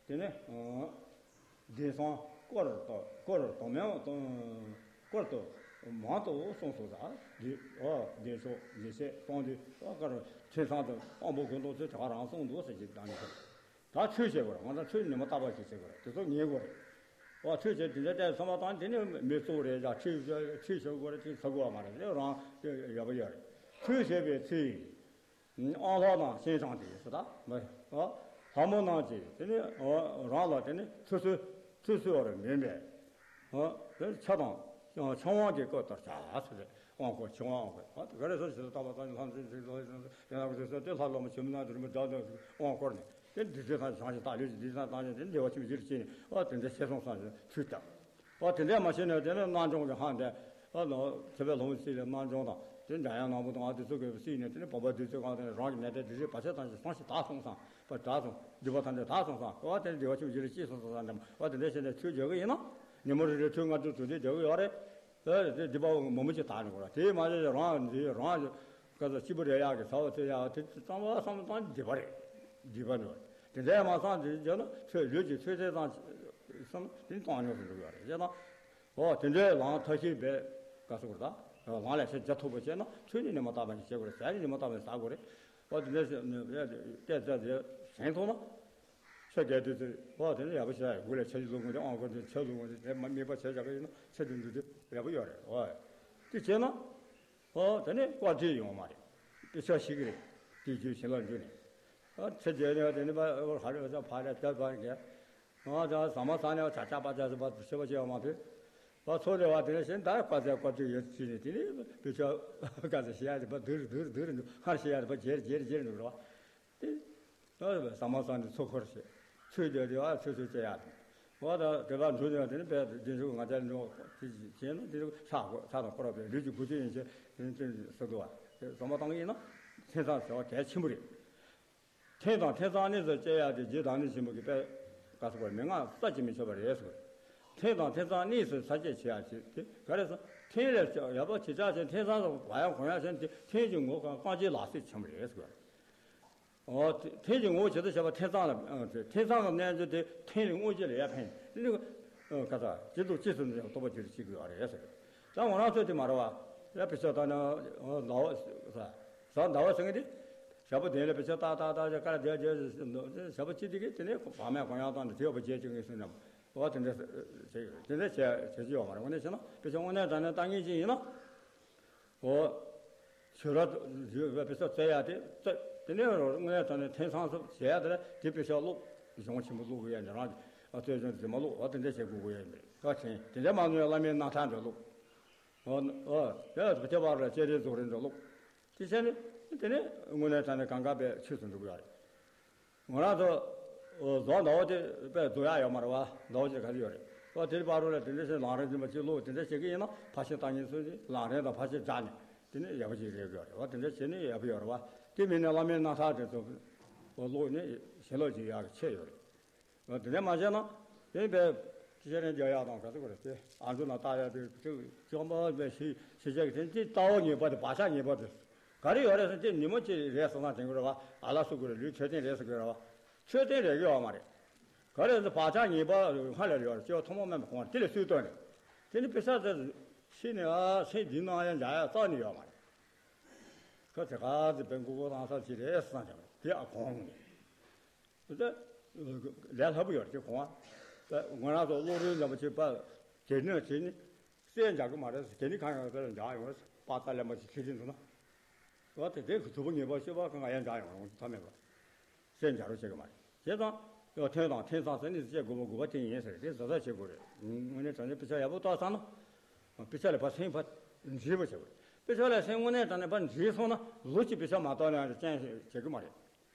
དེ་ནི། དེང་སང་སྐོར་དང་སྐོར་དང་མང་དང་སྐོར་དུ་མང་དུ་གསུངས་སོ། ད་འདི་ཨ་བདེ་མཆོག་ཡེ་ཤེས་སྟོང་འདི་ཨ་ཀར་ཁྱེད་ཚང་དུ་དབང་པོ་དགུ་སྡོམ་ཚུལ་དྲག་རང་གསུངས་འདུག་ཟེར་གྱི་ད་ནི། ད་ཆོས་བྱེད་དགོས་རེད། ང་ཚོ་ཆོས་ཉི་མ་རྟག་པར་ཞིག་བྱེད་དགོས་རེད། དེ་ཚོ་ངེས་དགོས་རེད། ཨ་ཆོས་བྱེད་དེ་འདྲ་བལྟས་ཚང་མ་དང་དེ་ནི་མི་གཙོ་བོ་རེད། ཡ་ཆོས་ཆོས་བྱེད་དགོས་རེད། དེ་ཚ་དགོས་བ་མ་རེད། དེ་རང་ཡག་པོ་ཡོད་རེད། ཆོས་བྱེད་པའི་ཚེ། ཨང་ལྷ་དང་ཤིན་སྦྱངས་ཏེ་ཟེར་ད། ལྷ་མོ་རྣམས་ཀྱིས་དེ་ནི་རང་ལ་དེ་ནི་ཚུར་གསོལ་ཚུར་གསོལ་བར་མིན་པས། དེ་ཕྱག་དང་ཕྱག་དབང་གི་སྐུ་ལྟར་བྱ་ཟེར། དབང་བསྐུར་ཕྱག་དབང་དབང་བསྐུར་ག་རེ་ཟེར་ཞེས་བཏགས་པ་དང་། ལྷ་འཛིན་ཚིག་ལ་ཡང་ན་དེ་ལྷ་ལ་མ་ཆུ་མི་ན་དུ་མི་དགྲ་དང་དབང་བསྐུར་ནས་དེ་འདི་ཚེ་དང་བྱང་ཞིང་བདག་ལུས་ཀྱི་འདི་ཚེ་དང་བྱང་ཞིང་དེ་བདེ་བ་ཆེན་པོའི་ཡིད་ལ་སྐྱེས་ནས་དེ་འདྲ་ཞེས་གསུངས་སམ་ཞེས་ཚུལ་བལྟ། ཨ་དེ་འདྲ་མ་བྱས་ན་དེ་ནི་རྣལ་འབྱོར་གྱི་ཧང་དེ་ཨ་ནི་ཐེག་པའི་ལྷུང་བཟེད་ལས་རྣལ་འབྱོར་དང་ དེ་འདྲ་ཡང་ནང་པོ་དང་ཨ་དེ་ཚོ་གི་སྲིད་ནས་དེ་ནི་བོད་པ་དེ་ཚོའི་སྒང་དེ་ནི་རང་གི་ནད་དེ་དེ་རིགས་བར་ཆད་ཐམས་ཅད་སངས་ཤིང་དག་སོང་ཙང་བ་དག་སོང་སྡིག་པ་ཐམས་ཅད་དག་སོང་ཙང་བ་དེ་ནི་བདེ་བ་ཆེན་པོ་ཞིག་ལ་སྐྱེས་སོང་ཙང་འདྲ་མོ་བ་དེ་འདྲ་བྱས་ནས་ཆོས་བརྗོད་གི་ཡིན་ན་ཉིན་མོ་རེ་རེ་ཐུན་ལྔ་དྲུག་དྲུག་དེ་བརྗོད་གི་ཡོད་རེད། ཨ་དེ་སྡིག་པ་མང་པོ་ཅིག་དག་ནས་གོ་ར་དེ་མ་རེད་རང་འདི་རང་ག་ཚོད་སྐྱིད་པོ་རེད་ཡག་གི་ཚ་བོ་ཚོད་ཡག་དེ་གཙང་མ་བསམ་བློ་བཏང་སྡིག་པ་རེད། སྡིག་པ་འགྲོ་དེ་འདྲ་མ་བསམ་དེ་བརྗོད་ན་ཚོད་ལུས་ཀྱི་ཚོད་ཚད་ཙམ་བསམ་དེ་བཏང་ཉོག་སུ་འགྲོ་གི་ཡོད་རེད་བྱས་ཙང་། ཨོ་དེ་འདྲའི་ལམ་ཐབས་ཤེས་འབད་དཀའ་སོགས་རེད་ད། ལམ་ལས་ཤེས་རྒྱ་ཐུབ་པ་བྱས་ན་ཚུལ་ནི་ཉི་མ་རྟག་པ་ཞིག་བྱེད་དགོས་རེད། ཟས་ནི་ཉི་མ་རྟག་པ་ཞིག་ཟ་དགོས་རེད། ཨོ་དེ་འདྲའི་ཤེས་ནི་བལྟས་ཚད་དེ་ཟིན་ཐུབ་ན་ཆོས་རྒྱལ་དུས་ཚོད་ཨོ་དེ་ནི་ཡག་པོ་ཞིག་ཡོད་དགུ་ལས་ཆ་ཞིག་ལུག་དགོས་དེ་ཨང་དགོས་དེ་ཆ་ལུག་དགོས་དེ་དེ་མ་དམིགས་པ་བྱས་བཞག་གི་ཡིན་ན་ཆ་དེ་འདུག་དེ་ཡག་པོ་ཡོད་རེད། ཨོ་དེ་བྱས་ན་ཨོ་དེ་ནི་བཀའ་དྲིན་ཡོང་མ་རེད། དཔེ་ཆ་ཞིག་རེད། དེ་རྒྱུ་བྱིན་རླབས་འཇུག་ནས་ཨོ་ཆ་རྒྱལ་ནི་དེ་ནི་ཕ་ཧ་རེ་ཕ་རེ་ཕ་རེ་ཕ་རེ། ང་ཚོ་ཟ་མ་ཟ་ནས་ཆ་ཆ་པ་ཆ་ཟ་བ་ཤེས་པ་ཤེས་པ་མ་ཕེ། བ་ཚོ་རེ་བ་དེ་ནས་ཤེས་ད་བཀའ་སྩལ་བཀའ་སྩལ་ཡོད་ཅི་ནས་དེ་ནས་དཔེ་ཆ་བཀའ་སྩལ་ཤེས་ཡ་དེ་བ་དུར་དུར་དུར་འདུག་སྔར་ཤེས་ཡ་དེ་བ་རྒྱལ་རྒྱལ་རྒྱལ་འདུག་རེད་བ། དེ་ཟ་མ་ཟ་ནས་ཚོ་འཁོར་ཤེས་ཚོས་རྒྱ་དེ་བ་ཚོས་ཚོས་བཅད་ཡ་དེ་བ་ད་དེ་བ་འགྲོ་ནས་དེ་ནས་བས་རྒྱན་ཤོག་ང་ཅག་འགྲོ་དེ་བྱས་ན་དེ་ཆག་གོ་ཆག་དང་སྐོར་བ་བས་ལུས་ཀྱི་དགུ་ཐོན་ཡིན་ཆེ་དེ་ནས་དེ་ཟ་འདུག་བ། དེ་ཟ་མ་བཏང་གི་ཡིན་ན་ཐེ་ཚོམ་ཟེར་བ་གལ་ཆེན་པོ་རེད། ཐེམ་དང་ཐེ་ཚོམ་གནས་སུ་བཅད་ཡག་དེ་རྗེ་བདག་ཉིད་ཆེན་པོ་གིས་དཔེ་དཀའ་སོགས་པར་མན་ངག་རྩ་ཆེན་མི་ཆོག་པ་རེད་ཟེར། ཐེམ་དང་ཐེ་ཚོམ་གནས་སུ་ཚར་བཅད་བྱེད་ཡག་ཅིག་དེ་ག་རེ་ཟེར། ཐེམ་ལས་ཡག་པོ་ཇི་ལྟར་བྱས་ཐེ་ཚོམ་སོགས་བག་ཡངས་གོང་ཡངས་བྱས་ཏེ་ཐེམ་གྱི་ངོ་བོ་གང་གང་ཅིའི་ལག་རྩལ་ཆེན་པོ་རེད་ཟེར། ཨོ་ཐེམ་གྱི་ངོ་བོ་ཇི་ལྟར་བྱས་པ་ཐེ་ཚོམ་ལ་ཐེ་ཚོམ་གྱི་རྣལ་འབྱོར་དེ་ཐེམ་ལས་དངོས་རྗེས་ལ་ཡར་འཕེན་ནི་ག་ས་ཇི་ལྟར་ཅི་སུ་ནས་རྟོགས་པ་ཇི་ལྟར་བྱེད་དགོས་པ་རེད་ཟེར། ད་ང་རང་ཚོ་དེ་མ་རེད་བ། ཡ་དཔེ་ཆ་ལྟ་ན་ཟླ་བ་ཟླ་བ་ཟེར་མཁན་དེ། ཞག་པོ་བདུན་ལ་དཔེ་ཆ་ཏག་ཏག་ཏག་ཅག་ཀ་ལ་བསྡད་བསྡད་ཞག་པོ་གཅིག་དེ་གས་དེ་ནས་བག་མེད་གོ་ཡང་བཏང་ནས་དེ་ཡོད་པ་བརྗེད་ཅིག་ངེས་སུ་ནམ་འོ་དེ་འདྲ་བྱེད་དེ་འདྲ་བྱེད་བྱེད་ཀྱི་ཡོད་མ་རེད། དངོས་གནས་བྱས་ན་དཔེ་ཆ་དངོས་གནས་དྲང་གནས་ལྟ་མཁན་ཅིག་ཡིན་ན་འོ་ཞུ་ར་ཞུ་བའི་དཔེ་ཆ་བཙལ་ཡ་དེ་བཙལ་དེ་ནས་དངོས་གནས་དྲང་གནས་ཐེམ་ཚང་སོགས་བྱེད་ཡ་དེ་ལ་དེ་དཔེ་ཆ་ཀློག་གཞུང་ཆེན་པོ་ཀློག་དགོས་ཡ་འདི་རང་གི་ཨ་རྩོད་གཞུང་དེ་མ་ཀློག་འོ་དེ་འདྲ་བྱེད་དགོས་དགོས་ཡ་ཡིན་པས་ཀ་དྲན་དེ་འདྲ་མ་ནུས་བླ་མའི་རྣམ་ཐར་འདྲ་ཀློག་འོ་འོ་དེ་ལ་དོ་ཁྱད་པར་ལ་ལྕགས་རི་རྫོགས་རི་འདྲ་ཀློག་དེ་བྱས་ནས་དེ་ནས་དངོས་གནས་དྲང་གནས་གང་ག་པའི་ཆོས་སུ་འགྲོ་གི་ཡོད་རེད། ང་རང་ཚོ་རྫོང་ཟླ་བ་དེ་དཔེ་རྫོགས་ཡག་ཡོད་མ་རེད་བ། ཟླ་བ་ཅིག་ག་ཚོད་ཡོད་རེད་བ། དེ་བར་རུ་ལ་དེ་འདྲ་ཞིག་ལམ་རིམ་རིམ་པ་ཅིག་ཀློག་དེ་འདྲ་བྱེད་ཀྱི་ཡིན་ན་ཕར་ཕྱིན་བཏང་ཉིན་ཚོད་ནི་ལམ་རིམ་དང་ཕར་ཕྱིན་སྦྱར་ནས་དེ་ནི་ཡག་པོ་ཅིག་རེད་ཡོད་རེད་བ། དེ་འདྲ་བྱེད་ནི་ཡག་པོ་ཡོད་རེད་བ། དེ་མིན་ནས་བླ་མའི་རྣམ་ཐར་དེ་ཚོ་ཀློག་ནས་ཞལ་ལག་ཅིག་ཡག་གི་ཆེ་ཡོད་རེད། དེ་འདྲ་མ་བྱས་ན་དེ་བས་ཤེས་རན་རྒྱག་ཡག་དང་ག་ཚོད་ག་རེ་དེ་ཨ་མདོ་ན་ལྟ་ཡག་དེ་དེ་བཅོམ་པ་བས་ཤེས་ཤེས་བྱ་གི་དེ་དེ་ལྟ་བ་ངེས་པ་དེ་བག་ཆགས་ངེས་པ་དེ་ག་རེ་ཡོད་རེད་ཟེར་དེ་ཉིན་མོ་གཅིག་རེད་བསམ་ན་དྲན་གི་རེད་བ། ཨ་ལ་སུ་དགོས་རེད་ལུས་འཕྲོད་བསྟེན་རེད་ཟེར་གི་རེད་བ། འཕྲོད་བསྟེན་རེད་གི་ཡོད་མ་རེད། ག་རེ་ཟེར་བག་ཆགས་ངེས་པ་སྔ་ལས་ཡོད་རེད། སྐྱེ་བ་ཐོག་མ་མེད་པ་གོང་དེ་ལས་སུས་བཏོན་ནས་དེ་ནི་དཔེ་ཆ་དེ་ཤེས་ནས་ཨ་སེམས་འདི་ནང་ཡང་འཇག་ཡག་རྩ་ནས་ཡོད་མ་རེད། ཁ་དེ་ག་ཚོད་དཔེ་མགོ་སྐོར་བཏང་ས་ཅིག་རེད་བསམ་ཀྱང་དེ་ཨ་གོང་ནས། དེ་ལས་སླ་པོ་ཡོད་རེད་དེ་གོང་བ། ང་རང་ཚོ་སློབ་རིམ་འདྲ་པོ་བྱེད་པ་དེ་ནས་བྱས་ནི་གསལ་འཇག་གི་མ་རེད། དེ་ནི་གང་ཡང་དེ་ལ་འཇག་ཡོང་རེད། པ་ཏ་ལེན་པ་ཞིག་ཁྱེར་གྱིན་འདུག་ན། བ་དེ་དེ་གི་དུ་བ་ངེས་པ་ཤེས་པ་གང་ཡང་འཇག་ཡོང་རུང་ཐ་མེད་པ། གསལ་འཇག་རོགས་བྱེད་གི་མ་རེད། བྱས་ཙང་ཡང་ཐོན་དང་ཐོན་ཙང་ཟེར་ནི་བྱེད་དགོས་པ་དགོས་པ་དེ་ཡིན་ཟེར་དེ་ཟ་ཟ་བྱེད་དགོས་རེད། དངོས་གནས་དྲང་གནས་དཔེ་ཆ་ཡག་པོ་བལྟས་ཙང་ན། དཔེ་ཆ་ལ་ཕར་སེམས་ཕར་འདྲིས་པ་བྱེད་དགོས་རེད། དཔེ་ཆ་ལ་སེམས་དངོས་གནས་དྲང་གནས་ཕར་འདྲིས་སོང་ན་ལོ་གཅིག་དཔེ་ཆ་མ་བལྟས་ན་ཡང་ཅང་བྱེད་གི་མ་རེད།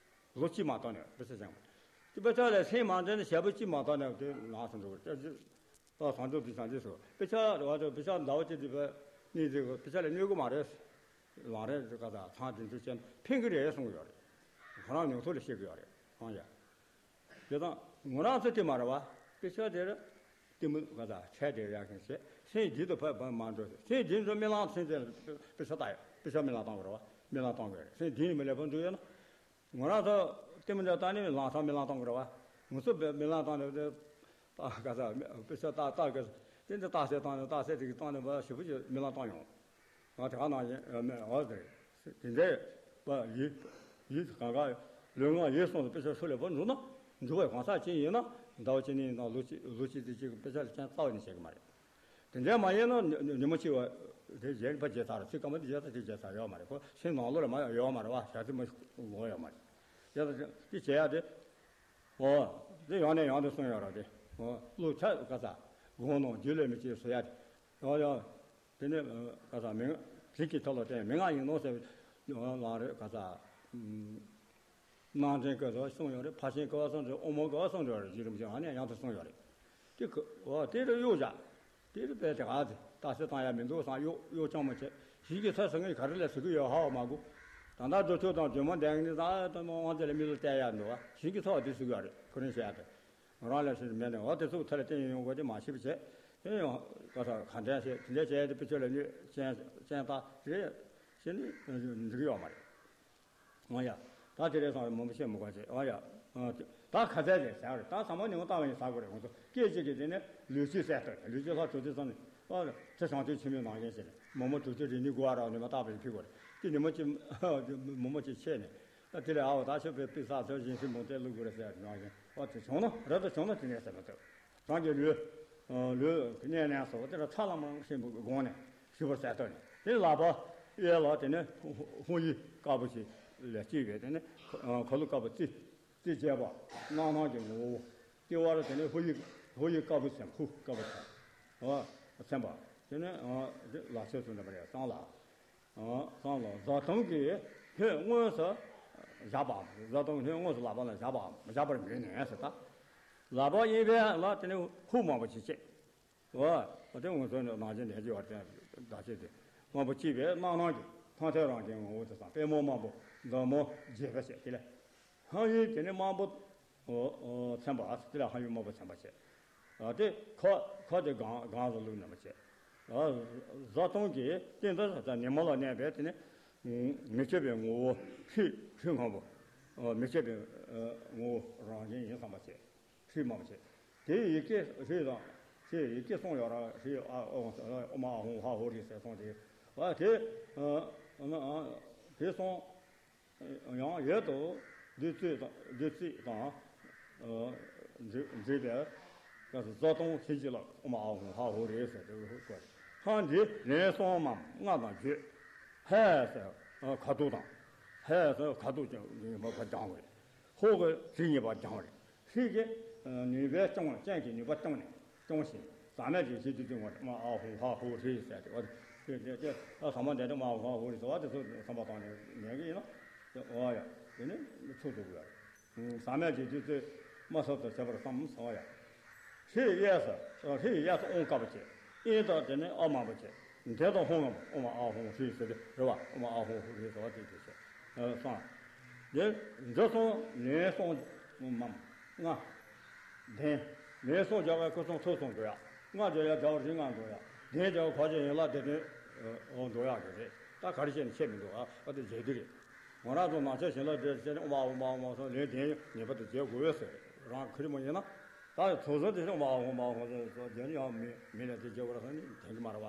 ལོ་གཅིག་མ་བལྟས་ནས་དཔེ་ཆ་སྦྱངས་པ། དེ་དཔེ་ཆ་ལ་སེམས་མ་འདྲེས་ན་ཞག་པོ་གཅིག་མ་བལྟས་ནས་དེ་ནགས་སུ་འགྲོ་གི་རེད། ད་བཟང་སྤྱོད་དེ་བཟང་སྤྱོད་ཟེར་དཔེ་ཆ་རེད་བ། དཔེ་ཆ་ཟླ་བ་གཅིག་དེ་བས་གཉིས་དེ་དཔེ་ཆ་ལ་གནོད་གི་མ་རེད། ལམ་རིམ་དེ་ག་ད་ཚང་དེ་ཚོ་བྱས་ན་ཕན་གི་རེད་གསུང་གི་ཡོད་རེད། ཁོ་རང་མྱོང་ཚོར་ལ་བཤད་གི་ཡོད་རེད་ཨང་ཡ། དེ་དང་ངོ་རང་ཚོ་དེ་མ་རེད་བ། དཔེ་ཆ་དེ་རེད། གཏི་མུག་ག་ད་ཚད་དེ་ཡག་གི་བྱས་སེམས་རྒྱུན་དུ་ཕར་ཕར་མ་འགྲོ། སེམས་རྒྱུན་དུ་རྨི་ལམ་སེམས་དེ་དཔེ་ཆ་ལྟ་ཡ་དཔེ་ཆ་རྨི་ལམ་བཏང་གི་རེད་བ། རྨི་ལམ་བཏང་གི་རེད། སེམས་རྒྱུན་རིང་མོ་ལེགས་པོ་འགྲོ་ཡོད་ན། ང་རང་ཚོ་ལྟད་མོ་འདྲ་ལྟ་ནས་ལམ་སང་རྨི་ལམ་གཏོང་དགོས་རེད་བ། ང་ཚོ་རྨི་ལམ་བཏང་ནས་ད་ག་ས་དཔེ་ཆ་ལྟ་ལྟ་གི་དེ་འདྲ་རྟགས་གསལ་བཏང་ནས་རྟགས་གསལ་དེ་གི་བཏང་ནས་བ་ཞེ་པོ་ཅིག་རྨི་ལམ་བཏང་ཡོང་། ང་དེ་ག་ནང་བཞིན་མེད་འོ་དེ་དེ་འདྲའི་བ་ཡིད་ཡིད་གང་ག་ལུས་ངག་ཡིད་གསུམ་དུ་དཔེ་ཆ་ཤུགས་ལེགས་པོ་འགྲུབ་ན་འགྲུབ་པའི་གང་ཟག་ཅིག་ཡིན་ན་ཟླ་བ་གཅིག་ནས་ཡིན་ན་ལོ་གཅིག་ལོ་གཅིག་དེ་གཅིག་གི་དཔེ་ཆ་ལ་ཅང་རྩ་བ་ནས་བྱེད་གི་མ་རེད། དེ་འདྲའི་མ་ཡིན་ན་ཉི་ཉི་མ་གཅིག་བ་དེ་གཞན་པ་བརྗེད་ཚར། ཚིག་སྐར་མ་དེ་བརྗེད་ཚར་དེ་བརྗེད་ཚར་ཡོད་མ་རེད། ཁོ་སེམས་ནང་ལོགས་ལ་མ་ཡོད་མ་རེད་བ། ཞག་ཚི་མ་ལོག་ཡོད་མ་རེད། དེ་དེ་བྱེད་ཡ་དེ་ཨོ་དེ་ཡང་ནས་ཡང་དུ་གསུངས་ཡོད་ར། དེ་ཨོ་བློ་ཆ་ག་ས་དགོངས་ནོ་རྒྱུད་ལས་མི་སྐྱེ་ཟེར་ཡ་དེ་ཨོ་ཡ་དེ་ནི་ག་ས་མི་དྲིན་གྱི་ཐོག་ལ་བརྟེན་མི་ང་ཡིན་ནོ་ཟེར་ལ་རེད། ག་ས་ནང་དྲན་སྐལ་དུ་གསུངས་ཡོད་རེད། ཕར་ཕྱིན་སྐལ་བ་གསུངས་རེད། དབུ་མ་སྐལ་བ་གསུངས་རེད། རྗེ་རིན་པོ་ཆེ་ཨ་ནི་ཡང་དུ་གསུངས་ཡོད་རེད། དེ་ཁོ་ཨོ་དེ་རུ་གཡོག་བཞག་དེ་རུ་བས་དེ་ག་ཚེ་རྟགས་གསལ་བཏང་ཡ་མི་འདུག་བསམ་གཡོག་གཡོག་རྐྱང་མ་བྱས། ཞིང་གི་ཚོགས་ཟེར་མཁན་ག་རེ་ལ་ཟེར་གི་ཡོད་ཧ་གོ་མ་གོ། ད་ལྟ་འགྲོ་ཆོག་དང་ཇོ་མོ་འདན་ནི་ད་ལྟ་དབང་ཆ་ལ་མི་ལ་བལྟས་ཡ་འདུག་བ། ཞིང་གི་ཚོགས་དེ་ཟེར་གི་ཡོད་རེད། ཁོ་རང་བཤད་ཡ་དེ། ང་རང་ལ་ཞིག་མེད་ནས་འོ་དེ་ཚོ་ཐད་ལ་བརྟེན་ཡོང་དགོས་དེ་མ་ཤེས་པ་བྱས། དེ་ཡང་ག་ས་ག་འདྲ་བྱས་དེ་འདྲ་བྱས་ཏེ་དཔེ་ཆ་ལ་ནི་ཅན་ཅན་ལྟ་རེད་ཞེས་ནི་འགྲིག་གི་ཡོད་མ་རེད། འོ་ཡ། ད་དེ་རེད་སོང་རེད་མང་པོ་བཤད་མི་དགོས་བྱས། འོ་ཡ། ད་ག་ཚད་ཅིག་བྱས་རེད། ད་ཚང་མ་ཉི་མ་ལྟ་བ་ཡིན་ཟ་དགོས་རེད། ང་ཚོ་སྐད་ཅིག་གིས་དེ་ནི་ལུས་སྤྱོད་གསལ་ཐུབ་རེད། ལུས་སྤྱོད་ལྷག་ཐུབ་དུས་ཙམ་ནས་ཨ་ཚེ་བྱང་ཐུན་ཆེན་མོའི་ནང་བཞིན་ཞིག་རེད། མོག་མོག་དུག་དུག་རེ་ནི་དགོས་ར་ཉི་མ་ལྟ་བ་ཡིན་ཕི་དགོས་རེད། དེ་ཉི་མ་གཅིག་མོག་མོག་གཅིག་ཆད་ནས། ད་དེ་ལས་ཨའོ་ད་ཆོས་པའི་པི་ས་ཚོ་བཞིན་སྲིད་མོ་དེ་བླུག་དགོས་རེད་ཟེར་ནང་བཞིན་ཨོ་དེ་བྱུང་ན་རབ་ཏུ་བྱུང་ན་དེ་ནས་ཟེར་མ་ཐུབ། རང་གི་ལུས། ལུས་ཀྱི་གནས་ལན་སོགས་དེ་ལ་ཚ་ལམ་རང་བཞིན་པའི་སྒོ་ནས་ཞུ་བར་གསལ་བཏབ་ནས་དེ་ལག་པ་གཡས་ལ་དེ་ནས་ཧོ་ཧོ་ཡི་དཀར་པོ་ཞིག་ལས་སྐྱེས་པའི་དེ་ནས་ཁ་ལུ་དཀར་པོ་རྩི་རྩི་བྱས་པ་རྣམ་སྣང་གི་ངོ་བོ། ལྟེ་བར་དེ་ནས་ཧོ་ཡི་ཧོ་ཡི་དཀར་པོ་ཚེམ་ཧུ་དཀར་པོ་ཚེམ། ཨ་ཚེམ་པ། དེ་ནས་ཨ་དེ་ལག་ཆས་སུ་འདྲ་པ་རེད་གསང་ལ། གསང་ལ་བཟའ་བཏུང་གི་སྣོད་དངོས་སུ་བཞག་པའམ། བཟའ་བཏུང་སྣོད་དངོས་སུ་ལག་པ་ལ་བཞག་པའམ་བཞག་པར་མོས་ནས་ཟེར་ད། ལག་པ་གཡས་པའི་ལ་དེ་ནས་ཧུ་མང་པོ་ཅིག་བཅད། བ། དེ་ངོས་ཟོན་ནང་བཞིན་ལས་ཀྱི་བར་དེ་བདག་བྱེད་དེ་མང་པོ་བཅད་པའི་རྣམ་སྣང་གི་མཐོང་ཐོས་རང་གི་ངོ་བོ་དེ་དང་པད་མོ་དམར་པོ་མདོག་མོ་རྒྱས་པ་བྱས་དེ་ལས། ཧང་ཡུལ་དེ་ནི་དམར་པོ། ཚན་པ་དེ་ལ་ཧང་ཡུལ་དམར་པོ་ཚན་པ་བྱས། དེ་ཁ་ཁ་དེ་གང་གང་ཟ་ལུགས་རྣམ་པ་བྱས། བཟའ་བཏུང་གི་སྟེང་དུ་ཉི་མ་ལ་གནས་པའི་དེ་ནི་མི་བསྐྱོད་པའི་ངོ་བོ་ཧྲིལ་ཧྲིལ་སྔོན་པོ། མི་བསྐྱོད་པའི་ངོ་བོ་རང་བཞིན་ཡིན་བསམ་པ་བྱས། ཧྲིལ་དམར་པོ་བྱས། དེའི་ཡི་གེ་ཧྲིལ་དང་། ཧྲིལ་ཡི་གེ་གསུང་ཡོད་ར་ཧྲིལ་ཨ་ཨོ་ཨོ་མ་ཨ་ཧོ་ཧ་ཧོ་རི་ཟེར་སོང་དེ། དེ་དེ་སོང་། ཡང་ཡོད་དོ། བདུད་རྩི་དང་བདུད་རྩི་དང་། འདྲེས་པའི་བཟའ་བཏུང་ཕྱིན་ཅི་ལོག་ཨོ་མ་ཨ་ཧོ་ཧ་ཧོ་རེ་ཟེར་ཏེ་ཧོ་ཧོ། ཧང་འདི་ལན་གསུམ་མམ་ལྔ་དང་བརྗོད། ཧས་ཟེར་ཁ་དོག་དང་། ཧས་ཟེར་ཁ་དོག་ཀྱང་ཡིན་པ་སྦྱང་བ་རེད། ཧོ་གི་ཚིག་ཉེས་པ་སྦྱང་བ་རེད། ཧི་གི་ནུས་པའི་སྐྱོང་བ་སྤྱན་གྱི་ནུས་པ་སྐྱོང་ནས་སྐྱོང་ཞིང་ཟག་མེད་ཀྱི་ཤེས་རྒྱུད་དུ་ངོ་མ་ཨ་ཧོ་ཧ་ཧོ་ཧྲི་ཟེར་ཏེ་བ་དེ་དེ་དེ་ཨ་ཟག་མ་འདས་དུ་མ་ཨ་ཧོ་ཧ་ཧོ་ཧྲི་ཟེར་བ་དེ་ཚོ་བསམ་པ་བཏང་ནས་ཉན་གི་ཡིན་ན་དེ་ཨོ་ཡ་དེ་ནི་ཚུགས་འདུག་ཡ། ཟག་མེད་ཀྱི་རྒྱུད་ཚོད་མ་སོགས་དུ་བྱེད་པར་བསམ་ཟེར་བ་ཡ། ཧྲི་གཡས་སུ་ཧྲི་གཡས་སུ་ཨོང་དཀར་པོ་བྱས། ཨིན་དང་དེ་ནི་ཨ་མང་པོ་བྱས། འདས་དང་ཧོང་ངམ་ཨོ་མ་ཨ་ཧོ་ཧྲི་ཟེར་ཏེ་རེད་བ་ཨོ་མ་ཨ་ཧོ་ཧྲི་ཟེར་བ་དེ་དེ་བྱས། གསང་། དེ་འཇོ་སོང་ལན་སོང་མམ་ལྔ། ལན་སོང་རྒྱག་པའི་སྐུ་གསུང་ཐུགས་གསུང་འགྲོ་ཡག་ལྔ་རྒྱག་ཡག་རྒྱག་རིང་ལྔ་འགྲོ་ཡག་ལྡན་རྒྱག་གོ་ཆེ་ཡན་ལག་སྡེ་བདུན་འགྲོ་ཡག་གི་རེད། ད་ག་རེ་བྱས་ནས་ཆད་མི་འདུག་ཨ་ཨ་དེ་རྗེས་དུས་རེད། ང་རང་ཚོ་ནང་ཆོས་བྱིན་རླབས་འདྲེས་བྱས་ནས་ཨོ་མ་ཨོ་མ་ཨོ་མ་སོང་ལན་ལྡན་ངེས་པར་དུ་རྒྱག་དགོས་ཟེར་རང་ཁུར་མོ་ཡིན་ན། ད་ཚོགས་གསོག་དེ་བཞིན་ཨོ་མ་ཨོ་མ་ཨོ་མ་སོང་རྒྱག་ནི་ཡང་མི་མི་ལ་དེ་རྒྱག་དགོས་ར་སོང་ནི་དེང་གི་མ་རེད་བ།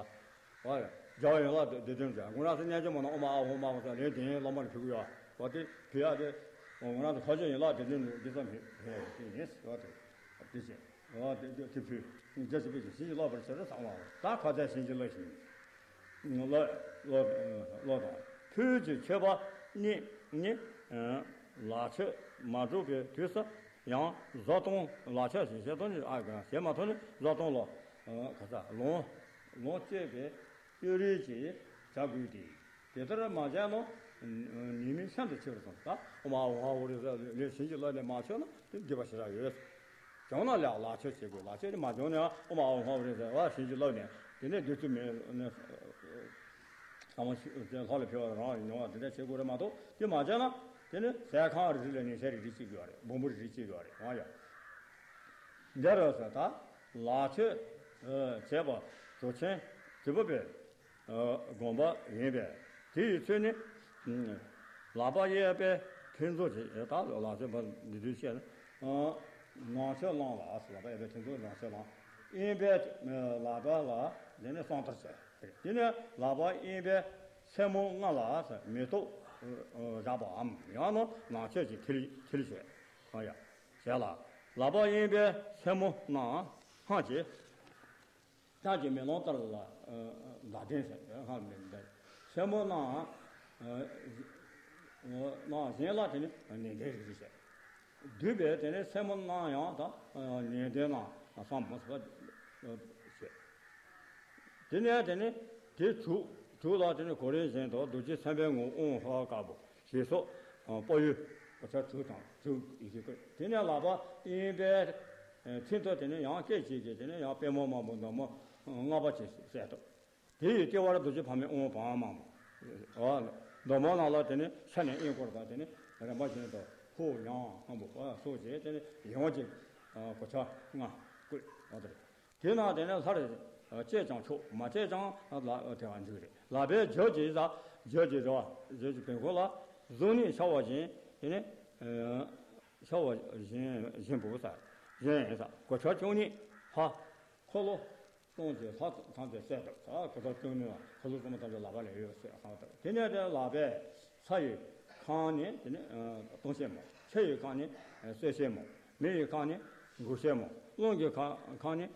ཨོ་ཡ། རྒྱལ་བ་ཡན་ལག་སྡེ་བདུན་ཟེར་ང་རང་ཚོ་གནས་ཆེན་མོ་ན་ཨོ་མ་ཨ་ཧོ་མ་ཧོ་ཟེར་ལན་དེ་སློབ་མ་ནས་ཕུལ་གི་ཡོད། ཨོ་དེ་ཕུལ་ཡག་དེ། ང་རང་ཚོ་ཁ་ཆེ་ཡན་ལག་སྡེ་བདུན་ནས་འདི་ཙམ་ཕུལ་ཕུལ་ཡག་དེ་ཡིན་ཟེར་བ་དེ། དེ་བཞིན་ཨོ་དེ་དེ་ཕུལ། རྒྱ་ཆེ་པོ་ཞིག་བྱིན་གྱིས་བརླབས་པར་བྱ་རེ་ཚང་བ་ད་ཁ་ཚད་བྱིན་གྱིས་བརླབས་ཤིང་། བརླབས་བརླབས་བརླབས་དང་ཕུལ་གྱི་མཆོད་པ་ནི་ནི། ལག་མཆོད་མ་གྲུབ་པའི་དུས་སུ་ཡང་བཟའ་བཏུང་ལག་ཆས་ཤིག་བྱེད་དོན་ནི་ཨ་ག་བྱེད་མ་ཐུབ་ནི་བཟའ་བཏུང་ལ་ག་ས་ལོངས་ལོངས་སྤྱོད་པའི་གཡོ་རེས་ཀྱིས་བྱ་དགོས་ཏེ། དེ་ལྟར་མ་བྱས་ན་ནུས་མེད་ཤིན་ཏུ་ཆེ་བར་གསུངས། ད་ཨོ་མ་ཨོ་ཧ་ཨོ་རེ་ཟེར་ལས་བྱིན་གྱིས་བརླབས་ནས་མ་མཆོད་ན་དེ་འགྲིག་པ་ཞེ་དྲག་ཡོད། བྱུང་ན་ལས་ལག་མཆོད་བྱེད་དགོས། ལག་མཆོད་ནི་མ་བྱུང་ན་ཨོ་མ་ཨོ་ཧ་ཨོ་རེ་ཟེར་བ་བྱིན་གྱིས་བརླབས་ནས་དེ་ནས་བདུད་རྩི་མེད་ནས་ཚང་མ་ལྷ་ལ་ཕུལ་བ་རང་ཡིན་ནོ་དེ་འདྲ་བྱེད་དགོས་རེད་མ་གཏོགས་དེ་མ་བྱས་ན་དེ་ནི་ཟས་ཁང་རེ་རེ་ལ་ཉེ་ཆར་རེ་རེ་གཅིག་ཡོད་རེད། འབུམ་པོ་རེ་རེ་གཅིག་ཡོད་རེད། ཨ་ཡ། འདི་རུ་ཟེར་ད་ལག་མཆོད་བྱས་པ་གྲུབ་ཆེན་དྲིལ་བུ་པའི་དགོངས་པ་ཡིན་པས་དེ་ཡི་ཚུལ་ནི། ལག་པ་གཡས་པས་ཕུན་ཚོགས་ཀྱི་ད་ལག་མཆོད་པ་འདི་དུས་བཤད་ན། ནང་མཆོད་བླངས་ལ་ལག་པ་གཡས་པས་ཕུན་ཚོགས་ནང་མཆོད་བླངས། གཡོན་པས་ལག་པ་ལ་དེ་ནས་གསང་གཏོར་བྱས། དེ་ནས་ལག་པ་གཡོན་པས་སེན་མོ་ལྔ་ལ་མེ་ཏོག་བཞག་པའམ་ཡང་ན་ནང་མཆོད་ཀྱི་མཐིལ་མཐིལ་བྱས། ཨ་ཡ། བྱས་ལ། ལག་པ་གཡོན་པས་སེན་མོ་ནང་སྔགས་ཀྱི། སྔགས་ཀྱི་མེ་ལོང་ལྟར་ལ། ལ་ལྡན་ཟེར་སྔགས་མེ་ལྡན། སེན་མོ་ནང་། ནང་གཞན་ལ་དེ་ནི་ནན་ཏན་རིག་རིག་བྱས། བསྡུས་པས་དེ་ནི་སེན་མོ་ནང་ཡང་དང་ནན་ཏན་ནང་བསམ་མ་ཟད་པ་བྱས། དེ་ནས་དེ་ནི་དེ་དྲུག་དྲུག་ལ་དེ་ནི་གོ་རིམ་བཞིན་དུ་རྡོ་རྗེ་སེམས་དཔའི་ངོ་བོ་ཨོང་ཧ་དཀར་པོ། ཞེས་སོགས་དཔའ་ཡོད་གོ་ཆ་དྲུག་དང་དྲུག་ཡི་གེ་བཀོད། དེ་ནས་ལག་པ་གཡོན་པའི་མཐིལ་དུ་དེ་ནས་ཡང་སྐད་ཅིག་གིས་དེ་ནས་ཡང་པད་མོ་དམར་པོ་མདོག་མོ་ལྔ་པ་ཅིག་གསལ་བཏབ། དེ་ཡི་ལྟེ་བར་རྡོ་རྗེ་ཕག་མོའི་དབང་བང་མང་པོ། འོ། གདོང་མའི་ནང་ལ་དེ་ནི་ཕྱག་ནས་གཡས་སྐོར་དང་དེ་ནི་རིམ་པ་བཞིན་དུ་ཧཱུྃ་ཡང་སྔོན་པོ་སོགས་བྱས་དེ་ནི་ཡིད་འོང་གི་གོ་ཆ་ལྔ་བཀོད་འོ་དེ་རེད། དེས་ན་དེ་ནི་སླར་བཅད་ཀྱང་ཆོག་མ་བཅད་ཀྱང་ལ་དེ་བ་འཇུག་རེད། ལག་པའི་རྒྱབ་ཀྱི་ས་རྒྱབ་ཀྱི་རེ་བ་རྒྱབ་ཀྱི་བེམ་ཁོག་ལ་གཟུགས་ནི་ཤ་བ་བཞིན་དེ་ནི་ཤ་བ་བཞིན་བཞིན་པོ་ས་བཞིན་ས་གོ་ཆ་བཅུ་གཉིས་ལྷ། འཁོར་ལོ་སྟོང་གི་ལྷ་ཐམས་ཅད་གསལ་དུ་ས་གོ་ཐོག་བཅུ་གཉིས་ལ་འཁོར་ལོ་གསུམ་ཐམས་ཅད་ལག་པ་ལ་ཡོད་ཟེར་ཧང་ཐོག་དེ་ནས་དེ་ལག་པའི་ས་ཡི་ཁང་ནི་དེ་ནི་ལྟུང་བྱེད་མོ། ཆུ་ཡི་ཁང་ནི་གསོད་བྱེད་མོ། མེ་ཡི་ཁང་ནི་འགུགས་བྱེད་མོ། རླུང་གི་ཁང་ཁང་ནི་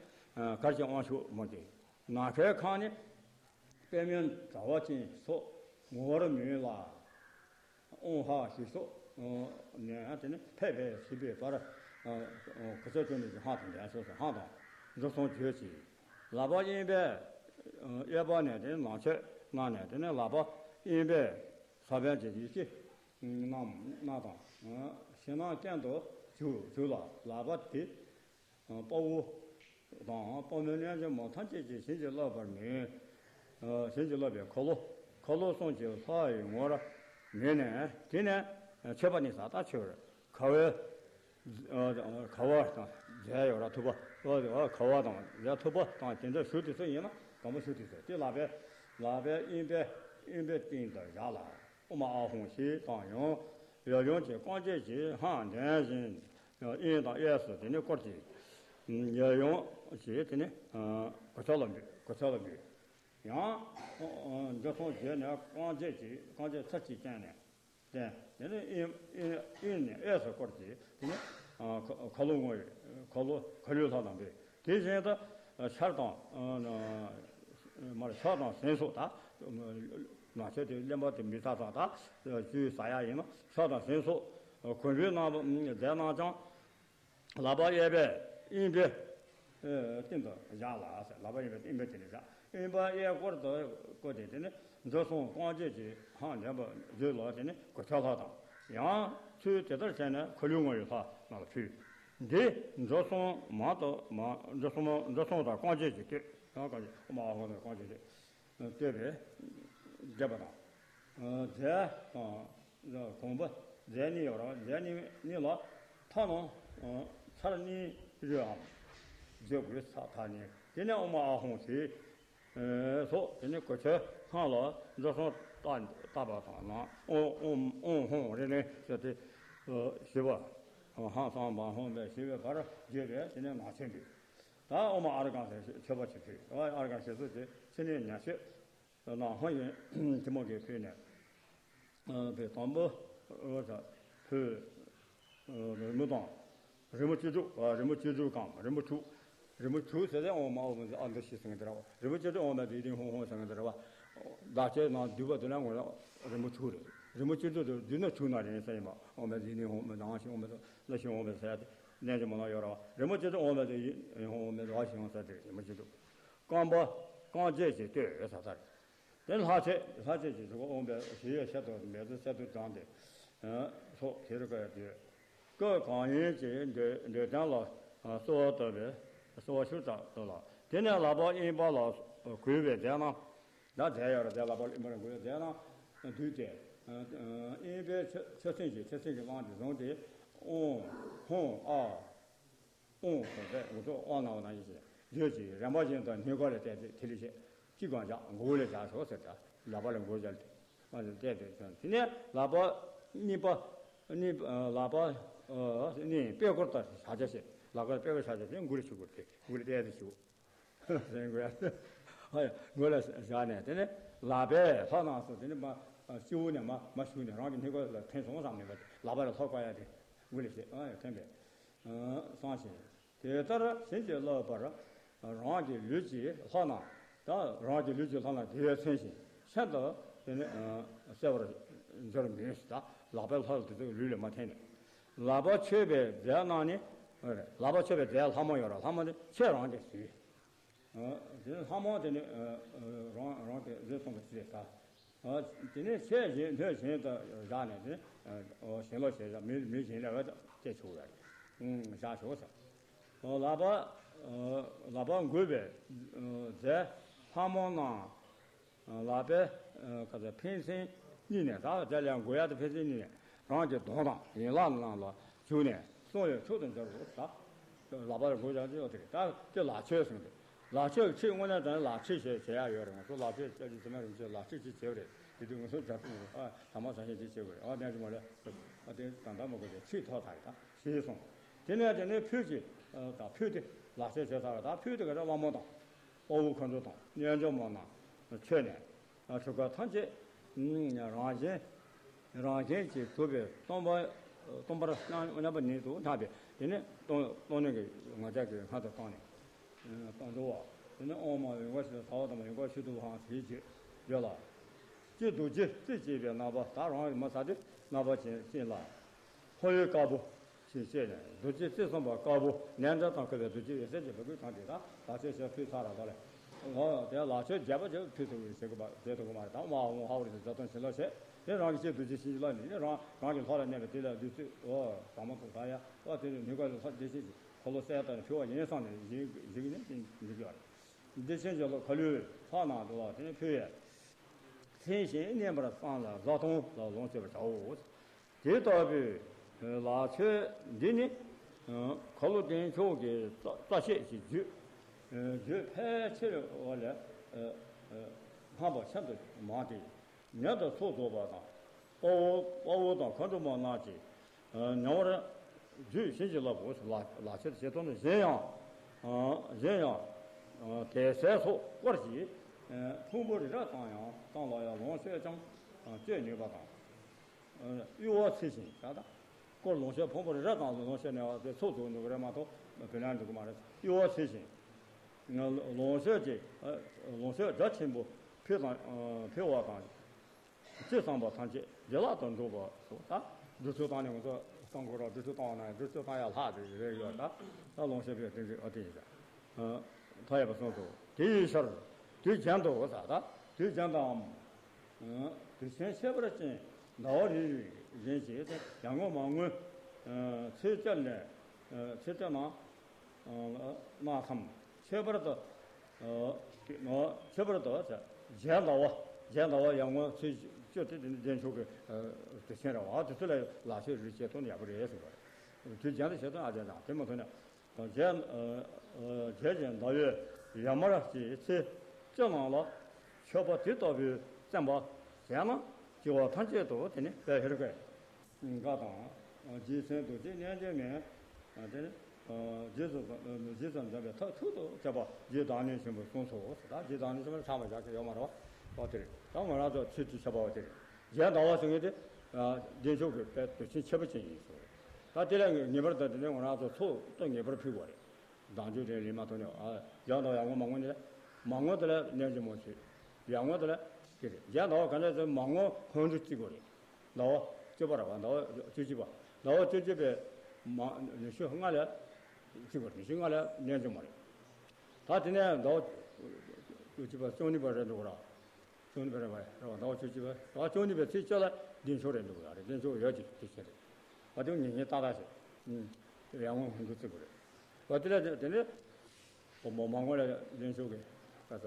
གར་གྱི་དབང་ཕྱུག་མོ་སྟེ། ནམ་མཁའི་ཁང་ནི་པདྨོའི་དྲ་བ་ཅན་སོགས་ངོ་བོར་མོས་ལ། ཨོང་ཧ་ཞེས་སོགས་ནས་དེ་ནི་ཕལ་པའི་བྱིས་པའི་བར་གོ་ཆ་བཅུ་གཉིས་ཀྱི་ཧང་དང་ལྡན་ཕྱོགས་སུ་ཧང་དང་འགྲོ་སོང་བརྗོད་ཅིང་། ལག་པ་གཡས་པས་གཡས་པ་ནས་དེ་ནི་ནང་མཆོད་གནང་ནས་དེ་ནི་ལག་པ་གཡོན་པས་ས་བོན་གྱི་ཡི་གེ་གནང་གནང་དང་ཕྱི་ནང་གྱེན་དུ་བྱུག་བྱུག་ལ་ལག་པ་དེ། དཔའ་བོ་དང་དཔའ་མོའི་རྣལ་འབྱོར་མ་ཐམས་ཅད་ཀྱིས་བྱིན་གྱིས་བརླབས་པར་མོས། བྱིན་གྱིས་བརླབས་པའི་འཁོར་ལོ། འཁོར་ལོ་གསུམ་གྱི་ལྷ་ཡི་ངོར་མོས་ནས་དེ་ནས་མཆོད་པ་ནི་ས་ལྟར་མཆོད། ག་བའི་ག་བ་དང་རྫས་ཡོད་ར་ཐུབ་པ། ག་བ་དང་རྫས་ཐུབ་པ་དང་དེ་འདྲ་ཞུ་དུས་སུ་ཡིན་ན་དང་པོ་ཞུ་དུས་སུ་དེ་ལག་པའི་ལག་པའི་གཡོན་པའི་གཡོན་པའི་སྟེང་དུ་བཞག་ལ། ཨོཾ་ཨཱཿཧཱུྃ་ཞེས་དང་ཡང་ཡབ་ཡུམ་གྱི་རྐང་རྗེས་ཀྱི་ཧང་ལྡན་བཞིན་གཡོན་དང་གཡས་སུ་དེ་ནི་བསྐོར་ཏེ། ཡབ་ཡུམ་གྱི་དེ་ནི་གོ་ཆ་ལ་འབུལ། གོ་ཆ་ལ་འབུལ། ཡང་འགྲོ་སོང་བརྗོད་ནས་རྐང་རྗེས་ཀྱི་རྐང་རྗེས་ཚུར་གཅིག་བསྟན་ནས་བསྟན། དེ་ནི་གཡོན་གཡོན་གཡོན་ནས་གཡས་སུ་བསྐོར་ཏེ་དེ་ནི་ཁ་ལོ་བསྔོ་བའི་ཁ་ལོ་ཁ་ལོའི་ལྷ་དང་འབུལ། དེ་བཞིན་དུ་ཆར་དང་། མར་ཕྱག་དང་སེན་སོགས་དང་། ནང་ཆོས་དེ་གླེན་པ་དེ་མི་ཚ་ཚ་དང་། བཅུའི་ཟ་ཡ་ཡིན་ན་ཕྱག་དང་སེན་སོགས་གོང་བུའི་རྣམ་པ་མཛད་རྣམས་ཀྱང་། ལག་པ་གཡས་པས་གཡོན་པའི་སྟེང་དུ་བཞག་ལ་ཟེར། ལག་པ་གཡོན་པའི་གཡོན་པའི་སྟེང་དུ་བཞག་གཡོན་པ་གཡས་སྐོར་དུ་བསྐོར་ཏེ་དེ་ནི་འགྲོ་སོང་རྐང་རྗེས་ཀྱི་ཧང་ལྡན་པ་བརྗོད་ལ་དེ་ནི་གོ་ཆ་ལྷ་དང་། ཡང་ཚུལ་དེ་ལྟར་བྱས་ནས་ཁ་ལོ་བསྔོ་བའི་ལྷ་རྣམས་ལ་ཕུལ། འདི་འགྲོ་སོང་མང་དུ་མ་འགྲོ་སོང་འགྲོ་སོང་དང་རྐང་རྗེས་ཀྱི་སྟོད་ཡང་རྐང་རྗེས་ཨོཾ་ཨཱཿཧཱུྃ་ནས་རྐང་རྗེས་སྟོད་སྟོད་པས་བསྡེབས་པ་དང་། རྫས་དང་གོང་བུ་རྫས་གཉིས་ཡོད་ར། རྫས་གཉིས་གཉིས་ལ་མཐའ་རྣམས་ཚར་གཉིས་རེའམ་བརྗོད་དགོས་ས་མཐའ་གཉིས། དེ་ནས་ཨོཾ་ཨཱཿཧཱུྃ་ཞེས་སོགས་དེ་ནས་གོ་ཆའི་སྔགས་ལ་འགྲོ་སོང་བཏབ་བཏབ་པ་དང་ནང་ཨོཾ་ཨོཾ་ཨོཾ་ཧཱུྃ་རེ་ནས་ཟེར་ཏེ་ཞེས་པ། ཧང་སང་བ་ཧོང་བས་ཞེས་པའི་བར་བརྗོད་པས་དེ་ནས་ནང་ཆེན་པོས། ད་ཨོཾ་ཨཱརྻ་གང་ཟེར་མཆོད་པ་བྱེད་ཕུལ། ཨཱརྻ་གང་ཞེས་སོགས་ཀྱི་ཕྱི་ནས་ཉ་མཆོད་ནང་ཧོ་ཡིན་གྱི་མོ་གིས་ཕུལ་ནས། པའི་དང་པོ་ཕུལ། རི་མོ་དང་། རི་མོ་བཅུ་དྲུག་རི་མོ་བཅུ་དྲུག་གམ་རི་མོ་དྲུག་རི་མོ་དྲུག་ཟེར་ཏེ་ཨོཾ་ཨཱཿཧཱུྃ་ཨ་འདི་ཞེས་ཟེར་མཁན་དེ་རེད་བ། རི་མོ་བཅུ་དྲུག་ཨོཾ་མ་དེ་དེ་ཧོང་ཧོང་ཟེར་མཁན་དེ་རེད་བ། བདག་བསྐྱེད་ནང་བསྡུས་པ་དེ་ལ་ངོ་ལ་རི་མོ་དྲུག་རེད། རི་མོ་བཅུ་དྲུག་དེ་བསྡུས་ན་དྲུག་ན་རེད་ཟེར་ཡིན་པ། ཨོཾ་མ་དེ་དེ་ཧོང་མ་དང་ཞིང་ཨོཾ་མ་ལ་ཞིང་ཨོཾ་མ་ཟེར་ཏེ་གནས་ཀྱི་མ་ལ་ཡོད་རེད་བ། རི་མོ་བཅུ་དྲུག་ཨོཾ་མ་དེ་ཡིན་ཧོང་ཨོཾ་མ་དེ་ཞིང་ཟེར་ཏེ་རི་མོ་བཅུ་དྲུག་རྐང་པ་རྐང་རྗེས་ཀྱི་སྟོད་ཟེར་ས་རེད། དེ་ལྷ་ཆས་ལྷ་ཆས་ཀྱི་གཟུགས་པོ་འོངས་པའི་ཞི་བའི་ཆེད་དུ་མེ་ཏོག་གསེར་ཏོག་དྲངས་ཏེ། སོགས་དེ་རུ་བཀོད་ཡོད་དུས། སྐུ་གང་ཡིན་གྱི་འདོད་འདོད་དོན་ལ་གསོལ་བ་བཏབ་པས་གསོལ་བ་ཤུགས་དྲག་བཏབ་ལ། དེ་ནས་ལག་པ་གཡས་པ་ལ་གུས་པས་རྫས་རྣམས། ད་རྫས་ཡོད་ར་རྫས་ལག་པ་གཡས་པ་ལ་གུས་པས་རྫས་རྣམས་བསྡུས་ཏེ། གཡས་པའི་ཕྱག་ཕྱག་མཚན་གྱི་ཕྱག་མཚན་གྱི་དབང་དུ་བཟུང་སྟེ། ཨོཾ་ཧཱུྃ་ཨཱཿཧཱུྃ་ཧཱུྃ་ཟེར་ཏེ་འུ་ཚོ་དབང་གནང་བ་ནང་བཞིན་བརྗོད་ཅིང་རིམ་པ་བཞིན་དུ་སྙིང་ག་ལ་གཏད་དེ་དེ་ལས་བཤད། གཅིག་གང་བཞག་མགོ་བོ་ལ་བཞག་ཤོག་ཟེར་ཏེ་ལག་པ་ལ་མགོ་བོ་བཞག་སྟེ་གཏད་དེ་དེ་ནས་ལག་པ་གཉིས་པ་གཉིས་པ་ལག་པ་གཉིས་པད་སྐོར་དང་བཞག་བྱ་བྱེད། ལག་པ་པད་སྐོར་བཞག་བྱ་དེ་མགོ་ལ་བྱུག་དགོས་ཏེ་མགོ་ལ་གཏད་དེ་བྱུག་ཟེར་དགོས། ཧ་ཡ་མགོ་ལ་བཞག་ནས་དེ་ནས་ལག་པས་ལྷ་རྣམས་སུ་དེ་ནས་མ་སྤྱི་བོ་ནས་མ་མ་ཞུགས་ནས་རང་གི་སྙིང་ག་ལ་འཐེན་སོང་བསམ་ནས་ལག་པ་ལ་ལྷ་བཀའ་ཡ་དེ་མགོ་ལ་བཞག་ཨ་ཡ་འཐེན་པས། གསང་ཞིང་། དེ་ལྟར་བྱིན་གྱིས་བརླབས་པར་རང་གི་ལུས་ཀྱི་ལྷ་རྣམས་དང་རང་གི་ལུས་ཀྱི་ལྷ་རྣམས་དེ་བས་མཚན་ཞིང་ཤིན་ཏུ་དེ་ནི་གསལ་བར་འགྱུར་མོད་ཟེར། ད་ལག་པའི་ལྷ་དེ་ཚོ་ལུས་ལ་མ་འཐེན་ནས། ལག་པ་མཆོད་པའི་རྫས་རྣམས་ནི། ལག་པ་མཆོད་པའི་རྫས་ལྷ་མོ་ཡོད་ར། ལྷ་མོ་དེ་ཁྱེད་རང་གིས་གཟིགས། དེ་ནི་ལྷ་མོ་དེ་ནི་རང་རང་གི་རྫས་གསུངས་པ་ཞིག་རེད་ད། དེ་ནས་ཆས་གཞན་སྣོད་གཞན་དུ་བཞག་ནས་དེ་ནས་བྱིན་རླབས་བྱས་ཙང་མི་མི་གཞན་ལ་བས་སྐྱེ་ཆོག་ཡ་རེད། བཞག་ཆོག་ཟེར། ལག་པ་ལག་པ་འགུལ་བའི་རྫས་ལྷ་མོ་རྣམས་ ལག་པའི་ཁ་ཚ་ཕན་ཚུན་གཉིས་ནས། ད་དེ་ལས་མགོ་ཡ་དང་ཕན་ཚུན་གཉིས་ནས། རང་གི་གདོང་དང་ཡན་ལག་རྣམས་ལ་བྱུགས་ནས་བསྲུང་བའི་མཆོག་ཏུ་གྱུར་ཏོ། ད་ལག་པ་ལ་མགོ་བྱ་ཅི་ཡོད་དེ་རེད། ད་དེ་ལག་མཆོད་ཟེར་གི་རེད། ལག་མཆོད་ཀྱི་ཁྲིད་དངོས་གནས་དྲང་ལག་ཁྲིད་བྱས་བྱེད་ཡ་ཡོད་རེད། ང་ཚོ་ལག་མཆོད་སྐྱབས་རྗེ་བཙུན་མ་རིན་པོ་ཆེ་ལག་ཁྲིད་ཅིག་བྱས་པ་རེད། དེ་དུས་ང་ཚོ་རྒྱ་ཐུག་ཨ་དམ་པ་བཟང་ཞིང་དེ་བྱས་པ་རེད། ཨ་གནས་ཀྱི་མ་རེད། ཨ་དེ་ད་ལྟ་མ་དགོས་ཏེ་ཁྲིད་ཐོག་ཐག་རེད། ད་ཞེས་གསུངས། དེ་ནས་དེ་ནས་ཕུད་ཀྱི་ད་ཕུད་དེ་ལག་མཆོད་བྱས་ཚར་བ། ད་ཕུད་དེ་ག་རེ་དབང་མོ་དང་། དཔའ་བོ་མཁའ་འགྲོ་དང་རྣལ་འབྱོར་མ་རྣམས་མཆོད་ནས། ཨ་འཁྲུལ་པ་ཐམས་ཅད་རང་བཞིན་རང་བཞིན་གྱིས་གྲུབ་པའི་སྟོང་པ། སྟོང་པར་མཉམ་པ་ཉིད་དུ་སྣང་བས། དེ་ནི་སྟོང་སྟོང་ཉིད་ཀྱི་ངང་རྒྱལ་གྱི་ངང་དུ་བཏང་ནས་བཏང་འགྲོ་བ། དེ་ནི་དབང་མ་ཡོད་པ་ཞིག་ཟ་བ་དང་ཡོད་པ་ཞིག་ཏུ་འཕངས་ཞེས་བརྗོད་ལ། ཀྱེ་རྡོ་རྗེ་རྩེ་གཅིག་པའི་རྣམ་པ། ད་རང་མ་ཟ་དུས་རྣམ་པ་ཅན་ཅན་ལ། ཕོ་ཡི་དཀར་པོ་ཞེས་བཤད་ནས། རྡོ་རྗེ་རྩེ་གསུམ་པ་དཀར་པོ་ནས་འདྲ་དང་བཀོད་པའི་རྡོ་རྗེ་འོད་ཟེར་གྱི་བུ་གུ་དང་དེ་དག་ལག་མཆོད་བྱས་ཕུལ་ཚར་ར་ད་ལས། ཨོ་དེ་ལག་མཆོད་བརྒྱ་པ་བརྒྱ་ཕུལ་ཐུབ་ཀྱི་བྱེད་དགོས་པ་བྱེད་ཐུབ་ཀྱི་མ་རེད། དང་མ་འོང་ཧ་བར་དུ་བརྒྱ་སྟོང་བྱིན་རླབས་བྱས། དེ་རང་གི་ཆེད་དུ་ཅི་ཞིག་ལ་ནི་རང་རང་གི་ལྷ་ལ་གནས་པའི་དེ་ལ་བདུད་རྩི་ཨོ་དྭངས་མ་ཐོག་ད་ཡ་ཨོ་དེ་ནི་ནུས་པ་ལ་ལྷ་བདེ་ཆེན་གྱི་འཁོར་ལོ་གསལ་དང་ཕུལ་བ་ཡིན་བསམ་ནས་བཞེངས་བཞེངས་ནས་འདི་འདི་ཀྱི་བར། བདེ་ཆེན་གྱི་ལོ་ཁ་ལུས་ལྷ་རྣམས་འདུ་བ་དེ་ནི་ཕུལ་བས། མཚན་གཞན་བསྙེན་པར་བསམ་ལ་བཟའ་བཏུང་ལ་ལོངས་སྤྱོད་པར་བྱའོ། དེ་ལྟ་བུའི་ལག་མཆོད་འདི་ནི་ཁ་ལོ་བདེ་མཆོག་གི་རྩ་བཤད་ཀྱི་རྒྱུད་རྒྱུད་ཕལ་ཆེར་བ་ལས་སྔགས་པ་ཤིན་ཏུ་མང་སྟེ། ཉ་དང་ཚོགས་རྫོགས་པ་དང་། དཔའ་བོ་དཔའ་བོ་དང་མཁའ་འགྲོ་མ་རྣམས་ཀྱིས་ཉམས་པར་བརྗོད་བྱིན་གྱིས་བརླབ་བོ། ལག་ལག་མཆོད་བྱེད་དོན་ནི། གཞན་ཡང་གཞན་ཡང་དད་ཟས་སོགས་དཀར་གྱི་ཕུང་པོ་རི་རབ་ཙམ་ཡང་བཏང་ལ་ཡང་ལོངས་སྤྱོད་ཀྱང་སྤྱོད་ནུས་པ་དང་། གཡོ་བ་ཚིལ་ཞིང་ད་ལྟ་དཀར་ལོངས་སྤྱོད་ཕུང་པོ་རི་རབ་ཙམ་ལོངས་སྤྱོད་ནུས་པ་དེ་ཚོགས་རྫོགས་འགྲོ་གི་རེད་མ་གཏོགས་བེ་ལན་འགྲོ་གི་མ་རེད། གཡོ་བ་ཚིལ་ཞིང་ལོངས་སྤྱོད་ཀྱི་ལོངས་སྤྱོད་རྒྱ་ཆེན་པོ་ཕུལ་དང་ཕུལ་བ་དང་། ཅི་བསམ་པ་ཐམས་ཅད་བདེ་བླག་ཏུ་འགྲུབ་པ་སོགས། ད་སྒྲུབ་མཆོད་བཏང་ནས་ང་ཚོ་བཏང་དགོས་ར། སྒྲུབ་མཆོད་བཏང་བ་ན་སྒྲུབ་མཆོད་བཏང་ཡ་ལྷག་དེ་རེ་ཡོད། ད་ད་ལོངས་སྤྱོད་པའི་དེ་འདྲ་ཨ་དེ་ཡིན་ཟེར། མཐའ་ཡས་པ་གསུངས་སོ། དེ་ཡི་ཕྱིར་དུས་གཞན་དུ་ཟེར། ད་དུས་གཞན་དུའང་དུས་ཆེན་ཁྱད་པར་ཅན་ཟླ་བ་རེ་རེ་བཞིན་གྱི་ཡར་ངོ་མར་ངོའི་ཚེས་བཅད་ནས་ཚེས་བཅད་ནང་གནང་མཚམས་ཁྱད་པར་དུ། ཁྱད་པར་དུ་བྱས་ཟླ་བ་བྱས་ཟླ་བ་ཡར་ངོ་ཚེས་བཅུ་དེ་བདེ་མཆོག་གི་དུས་ཆེན་རེད་བ། དེ་ཚོ་ལ་ལག་མཆོད་རེ་བྱེད་ཐུབ་ན་ཡག་པོ་རེད་ཟེར་བ་རེད། དུས་རྒྱུན་དུ་བྱེད་ཐུབ་ན་ཨ་ཅག་ཅག་དེ་མ་ཐུབ་ན་བྱས་བྱས་ཀྱི་ཟླ་བའི་ཡར་མར་གྱི་ཚེས་བཅུ་ནང་ལ་མཆོད་པ་དེ་ལྟ་བུའི་བཙན་པ་བྱས་ན་སྐྱེ་བ་ཐམས་ཅད་དུ་དེ་ནི་དཔལ་ཧེ་རུ་ཀའི། འགའ་དང་། རྗེ་མཚན་རྡོ་རྗེ་རྣལ་འབྱོར་མའི། དེ་ནི། རྗེས་སུ་རྗེས་སུ་འཛིན་པའི་ཐབས་ཐུགས་སུ་བསྟན་པ་རྗེ་བདག་ཉིད་ཆེན་པོས་གསུངས་སོ། ད་རྗེ་བདག་ཉིད་ཆེན་པོ་ལ་ཚང་མ་བཞག་གི་ཡོད་མ་རེད་བ། ཨོ་དེ་རེད། ད་ང་རང་ཚོ་ཚེས་བཅུ་ཁྱད་པར་བ་དེ་རེད། གཞན་ཟླ་བ་ཟེར་མཁན་དེ། བདེ་མཆོག་གི་དཔལ་དུས་ཆེན་ཁྱད་པར་ཅན་ཡིན་ཟེར། ད་དེ་ལས་ངེས་པར་དུ་དེ་ནས་ང་རང་ཚོ་ཚོགས་གཙོ་ངེས་པར་ཕུལ་དགོས་རེད། བདག་འཇུག་དེ་ལས་མ་ཐོན་ནས་ཨ་གཞན་ཟླ་བ་ཡར་ངོ་མར་ངོ་ནས། མར་ངོ་དེ་ལ་རྣལ་འབྱོར་མ་ཚུད། ཡར་ངོ་དེ་ལ་དེ་རེད། གཞན་ཟླ་བ་ག་འདྲ་ཟེར་མར་ངོ་ཧོན་འབྲུ་བརྩི་དགོས་རེད། ཟླ་བ་བཅུ་པ་ར་བ། ཟླ་བ་བཅུ་གཅིག་པ། ཟླ་བ་བཅུ་གཅིག་པའི་མ་ཉི་ཤུ་ལྔ་ལ་གཅིག་པ། ཉི་ཤུ་ལྔ་ལ་རྣལ་འབྱོར་མ་རེད། ད་དེ་ནས་ཟླ་བ་བཅུ་གཅིག་པ་བཅུ་གཉིས་པ་རེད་འགྲོ་གི་ར། བཅུ་གཉིས་པ་རེད་པ་རེད་བ། ཟླ་བ་བཅུ་གཅིག་པ་ཟླ་བ་བཅུ་གཉིས་པའི་ཚེས་བཅུ་ལ་བདེ་མཆོག་རེད་འདུག་གི་ར། བདེ་མཆོག་ཡོད་ཀྱི་དེ་ཆེ་རེད། བ་དེ་ཉིན་ཉིན་ཏག་ཏག་བྱས། ཡར་ངོ་ཧོན་འབྲུ་བརྩི་དགོས་རེད། བ་དེ་ལ་དེ་ནས། མ་མར་ངོ་ལ་བདེ་མཆོག་གི་ག་ས།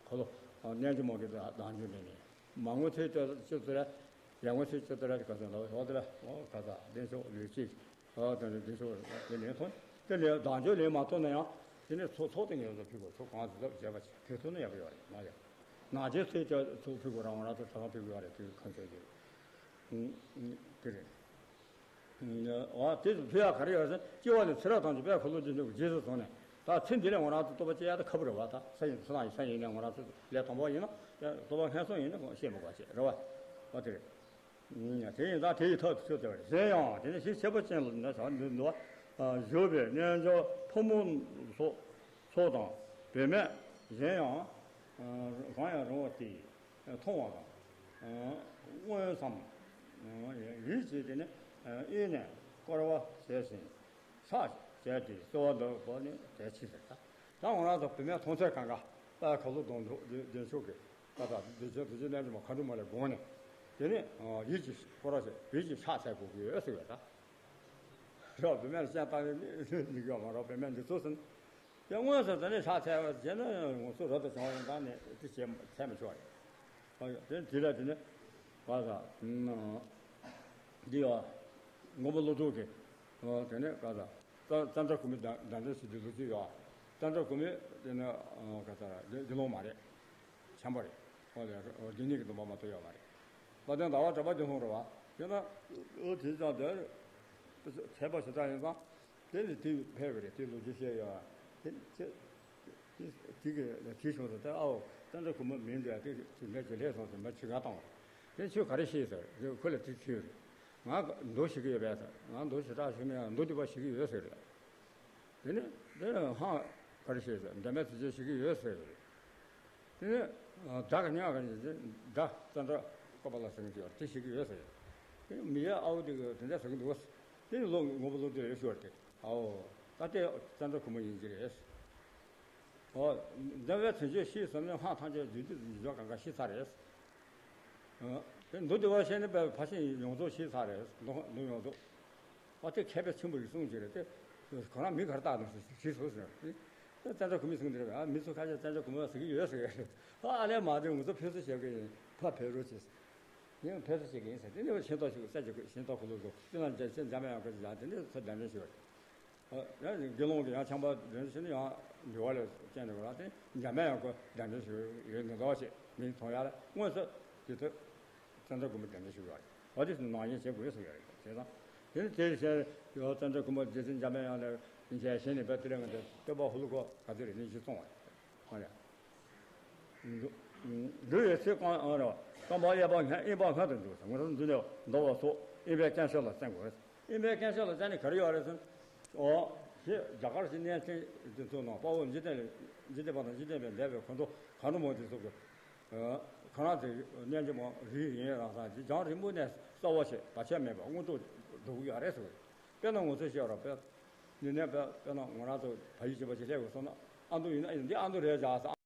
ཁོ་ལོ། རྣལ་འབྱོར་མ་གི་བདག་འཇུག་ནས་ནས། མར་ངོ་ཚེས་བཅུ་བཅུ་ཚོད་ལ། ཡར་ངོ་ཚེས་བཅུ་ཚོད་ལ་ག་ས་ལ་ཧོ་དེ་ལ་ཨོ་ག་ས་བདེ་མཆོག་ལུས་ཅིག་ཨོ་དེ་ནས་བདེ་མཆོག་དེ་ལེན་ཐོན། དེ་ལས་བདག་འཇུག་ལེན་མ་ཐོན་ན་ཡང་། དེ་ནས་ཚོགས་ཚོགས་དེ་ངེས་པར་དུ་ཕུལ་དགོས། ཚོགས་གང་ཙམ་བྱས་པ་ཕུལ་ཐུབ་ན་ཡག་པོ་ཡོད་རེད་མ་ཡ། ནང་ཆེན་ཚེས་བཅུ་ཚོགས་ཕུལ་དགོས་རང་ང་རང་ཚོ་ད་གང་ཕུལ་དགོས་ཡོད་རེད། དེ་གང་ཚོད་ཀྱི་དེ་རེད། ཨ་དེ་ཕུལ་ཡག་ག་རེ་ཡོད་ཟེར། སྐྱེ་བ་ནས་ཚེ་རབས་ཐམས་ཅད་དཔལ་འཁོར་ལོ་བདེ་མཆོག་གི་རྗེས་སུ་བཟུང་ནས། ད་ཚེ་འདི་ལས་ང་རང་ཚོ་རྟོགས་པ་སྐྱེ་ཡག་ད་ཁག་པོ་རེད་བ། ད་ས་ཡིན་ས་ན་ཡིན་ས་ཡིན་ནས་ང་རང་ཚོ་ལས་དང་པོ་ཡིན་ན་རྟོགས་པ་སྔོན་སོང་ཡིན་ན་བཤད་མི་དགོས་བྱས་རེད་བ། ཨ་དེ་རེད། དེ་ཡིན་ཙང་དེ་ཡི་ཐབས་སུ་ཆུད་ཟེར་བ་རེད། གཞན་ཡང་དེ་ནི་ཞིག་ཁྱད་པར་ཅན་ལ་ནི་བཞུགས་པའི་རྣལ་འབྱོར་ཕོ་མོ་སོགས་སོགས་དང་བུད་མེད་གཞན་ཡང་གང་ཡང་རུང་བ་སྟེ། མཐོང་བ་དང་། མངོན་སུམ། ཡིད་ཀྱིས་དེ་ནི་གཡོས་ནས་བསྐོར་བ་བྱས་ཤིང་ཕྱག་བྱས་ཏེ་གསོལ་བ་འདེབས་པ་ནི་གལ་ཆེ་ཟེར། ད་ང་རང་ཚོ་བུད་མེད་མཐོང་ཚད་གང་ག་དཔལ་འཁོར་ལོ་སྡོང་གྲོགས་བདེ་མཆོག་གི་ད་ལྟ་བདེ་མཆོག་བདེ་མཆོག་རྣལ་འབྱོར་མ་མཁའ་འགྲོ་མ་ལས་དགོངས་ནས། དེ་ནི་ཡིད་ཀྱིས་བསྐོར་བ་བྱས། ཡིད་ཀྱིས་ཕྱག་འཚལ་དགོས་ཀྱི་ཡོད་ཟེར་བས་ད། རོགས་བུད་མེད་ལ་སྤྱན་བཏང་ནས་མི་འགྱོ་མ་རོགས། བུད་མེད་འདི་ཚོ་ཟིན། དེ་དངོས་སུ་དེ་ནས་ཕྱག་འཚལ་བ་བྱས་ན་ངོ་སོ་རབ་ཏུ་བྱུང་བ་ཡིན་ཙང་ནས་དེ་བྱས་འཚལ་མི་ཆོག་རེད། ཨ་ཡོ། དེ་དེ་ལ་དེ་ནས་ག་ས་འདི་ཡོ། མགོན་པོ་ཀླུ་སྒྲུབ་ཀྱིས་དེ་ནས་ག་ས་ཙན་དན་གོང་མའི་གདན་འདྲེན་ཞུ་རྒྱུའི་ལོ་རྒྱུས་ཡོད། ཙན་དན་གོང་མ་དེ་ནས་ག་ས་ར་དགེ་སློང་མ་རེད། བྱམས་པ་རེད། ཨོ་ལས་དགེ་བསྙེན་གྱི་སྡོམ་པ་མ་ཐོབ་ཡོད་མ་རེད། དཔལ་ལྡན་ཟླ་བ་གྲགས་པ་དགེ་སློང་རེད་བ། དེ་ན་ཨོ་དེ་ཙང་དེ་མཁས་པ་ཞེ་དྲག་ཡིན་ཙང་དེ་ནི་དེ་ཕེབས་པ་རེད། དེ་ལོ་རྒྱུས་བཤད་ཡོད། དེ་ཁྱེད་དེ་གི་དེ་བྱུང་ཟེར་ད་ཨའོ་ཙན་དན་གོང་མ་མིང་འདི་དེ་དེ་འདྲ་ཅིག་སླེབས་སོང་ཟེར་མ་ཕྱི་ག་བཏང་བ་རེད། དེ་ཁྱོད་ག་རེ་ཤེས་ཟེར་ཁོ་ལ་དེ་ཁྱོད་རེད། ང་མདོ་ཤེས་ཀྱི་ཡོད་པས་ཟེར། ང་མདོ་ཞེ་དྲག་ཤེས་མེད། ཡང་མདོ་སྡུད་པ་ཤེས་ཀྱི་ཡོད་ཟེར་རེད། དེ་ནས་དེ་ནས་ཧང་ག་རེ་བཤད་ཟེར། འབྲལ་མེད་ཐུགས་རྗེ་ཤེས་ཀྱི་ཡོད་ཟེར་རེད། དེ་ནས་བདག་གི་སྙན་ངག་གི་བདག་ཙན་དན་བཀོད་པ་ལ་ཟེར་གྱི་ཡོད་རེད། དེ་ཤེས་ཀྱི་ཡོད་ཟེར་རེད། དེ་ནས་མི་ཡ་ཨའུ་དེ་གི་དེ་འདྲ་ཟེར་གྱི་འདུག་དེ་ནས་ལོ་མགོན་པོ་ཀླུ་སྒྲུབ་ཡོད་ཤོར་ཏེ་ཨའོ་ད་དེ་ཙན་དན་གོང་མ་ཡིན་གྱི་རེད། ཨོ། འདི་བས་དོན་ཆེན་ཤེས་ཟིན་ན་སྔགས་ཐམས་ཅད་རྒྱུད་སྡེ་རྒྱུད་སྦྱོར་གང་ག་ཤེས་ཚར་རེད། ཨ། དེ་མདོ་སྡུད་པ་བཤད་ནས་པའི་ཕར་ཕྱིན་ཡོངས་རྫོགས་ཤེས་ཚར་རེད། མདོ་མདོ་ཡོངས་རྫོགས། ཨ་དེ་མཁས་པའི་ཆེན་པོ་ཡི་གསུང་ཅིག་རེད་དེ། ཁོ་རང་མི་གར་བཏགས་ནས་ཞིག་སོ་ཟེར། དེ་ཙན་དན་གོང་མའི་གསུང་འདི་རེད། ཨ་མི་ཚོ་ཁ་ཤས་ཙན་དན་གོང་མ་ཟེར་གྱི་ཡོད་ཟེར་གྱི་རེད། ཨ་ཨ་ལས་མ་དེ་ང་ཚོ་ཕེབས་བསུ་བྱེད་ཀྱི་ཡིན། ཕར་ཕེབས་རོགས་བྱེད། ཡང་ཕེབས་བསུ་བྱེད་ཀྱི་ཡིན་ཟེར། དེ་ནས་ཤིང་ཏོག་ཞིག་ས་ཅིག་ཤིང་ཏོག་ཁུ་ལུ་ལུ་དེ་ལ་འཇའ་ཆེན་འཇམ་དབྱངས་ཀྱི་ཡང་དེ་ནས་ཚུར་གདན་འདྲེན་ཞུས་པ་རེད། ཨ་ཡང་དགེ་སློང་གི་ཡང་ཆམ་པ་འདྲེན་ཞུས་ནས་ཡང་འགྱུར་བ་ལ་བརྟེན་ནས་ལ་དེ་འཇམ་དབྱངས་ཀྱི་གདན་འདྲེན་ཞུས་ཡོད་འདུག་ཟེར་མིང་ཐོན་ཡ་ལ་དངོས་སུ་དེ་དུས་ཙན་དན་གོང་མའི་གདན་འདྲེན་ཞུས་ཡོད་རེད། ཨ་དེ་ནང་བཞིན་བྱེད་དགོས་ཟེར་ཡོད་རེད། བྱས་ཙང་དེ་ནི་དེ་བཞིན་ཡང་ཙན་དན་གོང་མ་རྗེ་བཙུན་འཇམ་དབྱངས་ལ་མཇལ་ཞིང་ནས་བས་དེ་ལས་ང་དེ་སྟོན་པ་ཧུ་ལུ་ཀོ་ག་ཚོད་རེད་ནི་གཞི་སོང་བ་རེད། ཨ་ཡ། འདུལ་བའི་ཚིག་རྐང་རྐང་པ་གཡས་པ་སྔོན་དབེན་པ་སྔོན་དུ་འཇུག་ཟེར། ངོ་རང་འདུལ་ནས་འདུལ་བ་སོགས་དབེན་པའི་སྐྱོན་ཤོར་ལ་བརྩོན་དགོས། དབེན་པའི་སྐྱོན་ཤོར་ལ་བརྩོན་ནས་ག་རེ་ཡོད་རེད་ཟེར། ཨོ། ཞེས་རྒྱ་གར་གྱི་གནས་ཆེན་དེ་ཚོའི་ནང་དཔའ་བོ་འཇིག་རྟེན་ལས་འཇིག་རྟེན་པ་དང་འཇིག་རྟེན་པའི་འདས་པའི་འཁོར་ཚོ་གང་རུང་མང་དེ་ཚོ་གི་ཁོ་རང་ཚོའི་གནས་མཇལ་མ་རིགས་ཡིན་རང་སང་ཅིག་རྒྱང་རིང་པོ་ནས་གསལ་བོ་བྱས་བར་ཆད་མེད་པར་མངོན་རྟོགས་འགྲོ་གི་ཡོད་རེད་ཟེར། དཔེར་ན་ང་ཚོས་བཤད་རོགས་དཔེ། ཡིན་ནའི་དཔེ་དཔེར་ན་ང་རང་ཚོ་བལ་ཡུལ་ཕྱིན་པ་ཞིག་སླེབས་དགོས་སོང་ན་ཨ་མདོ་ཡིན་ན་ཨ་འདི་ཨ་མདོ་རེད་བཞག་ཟེར།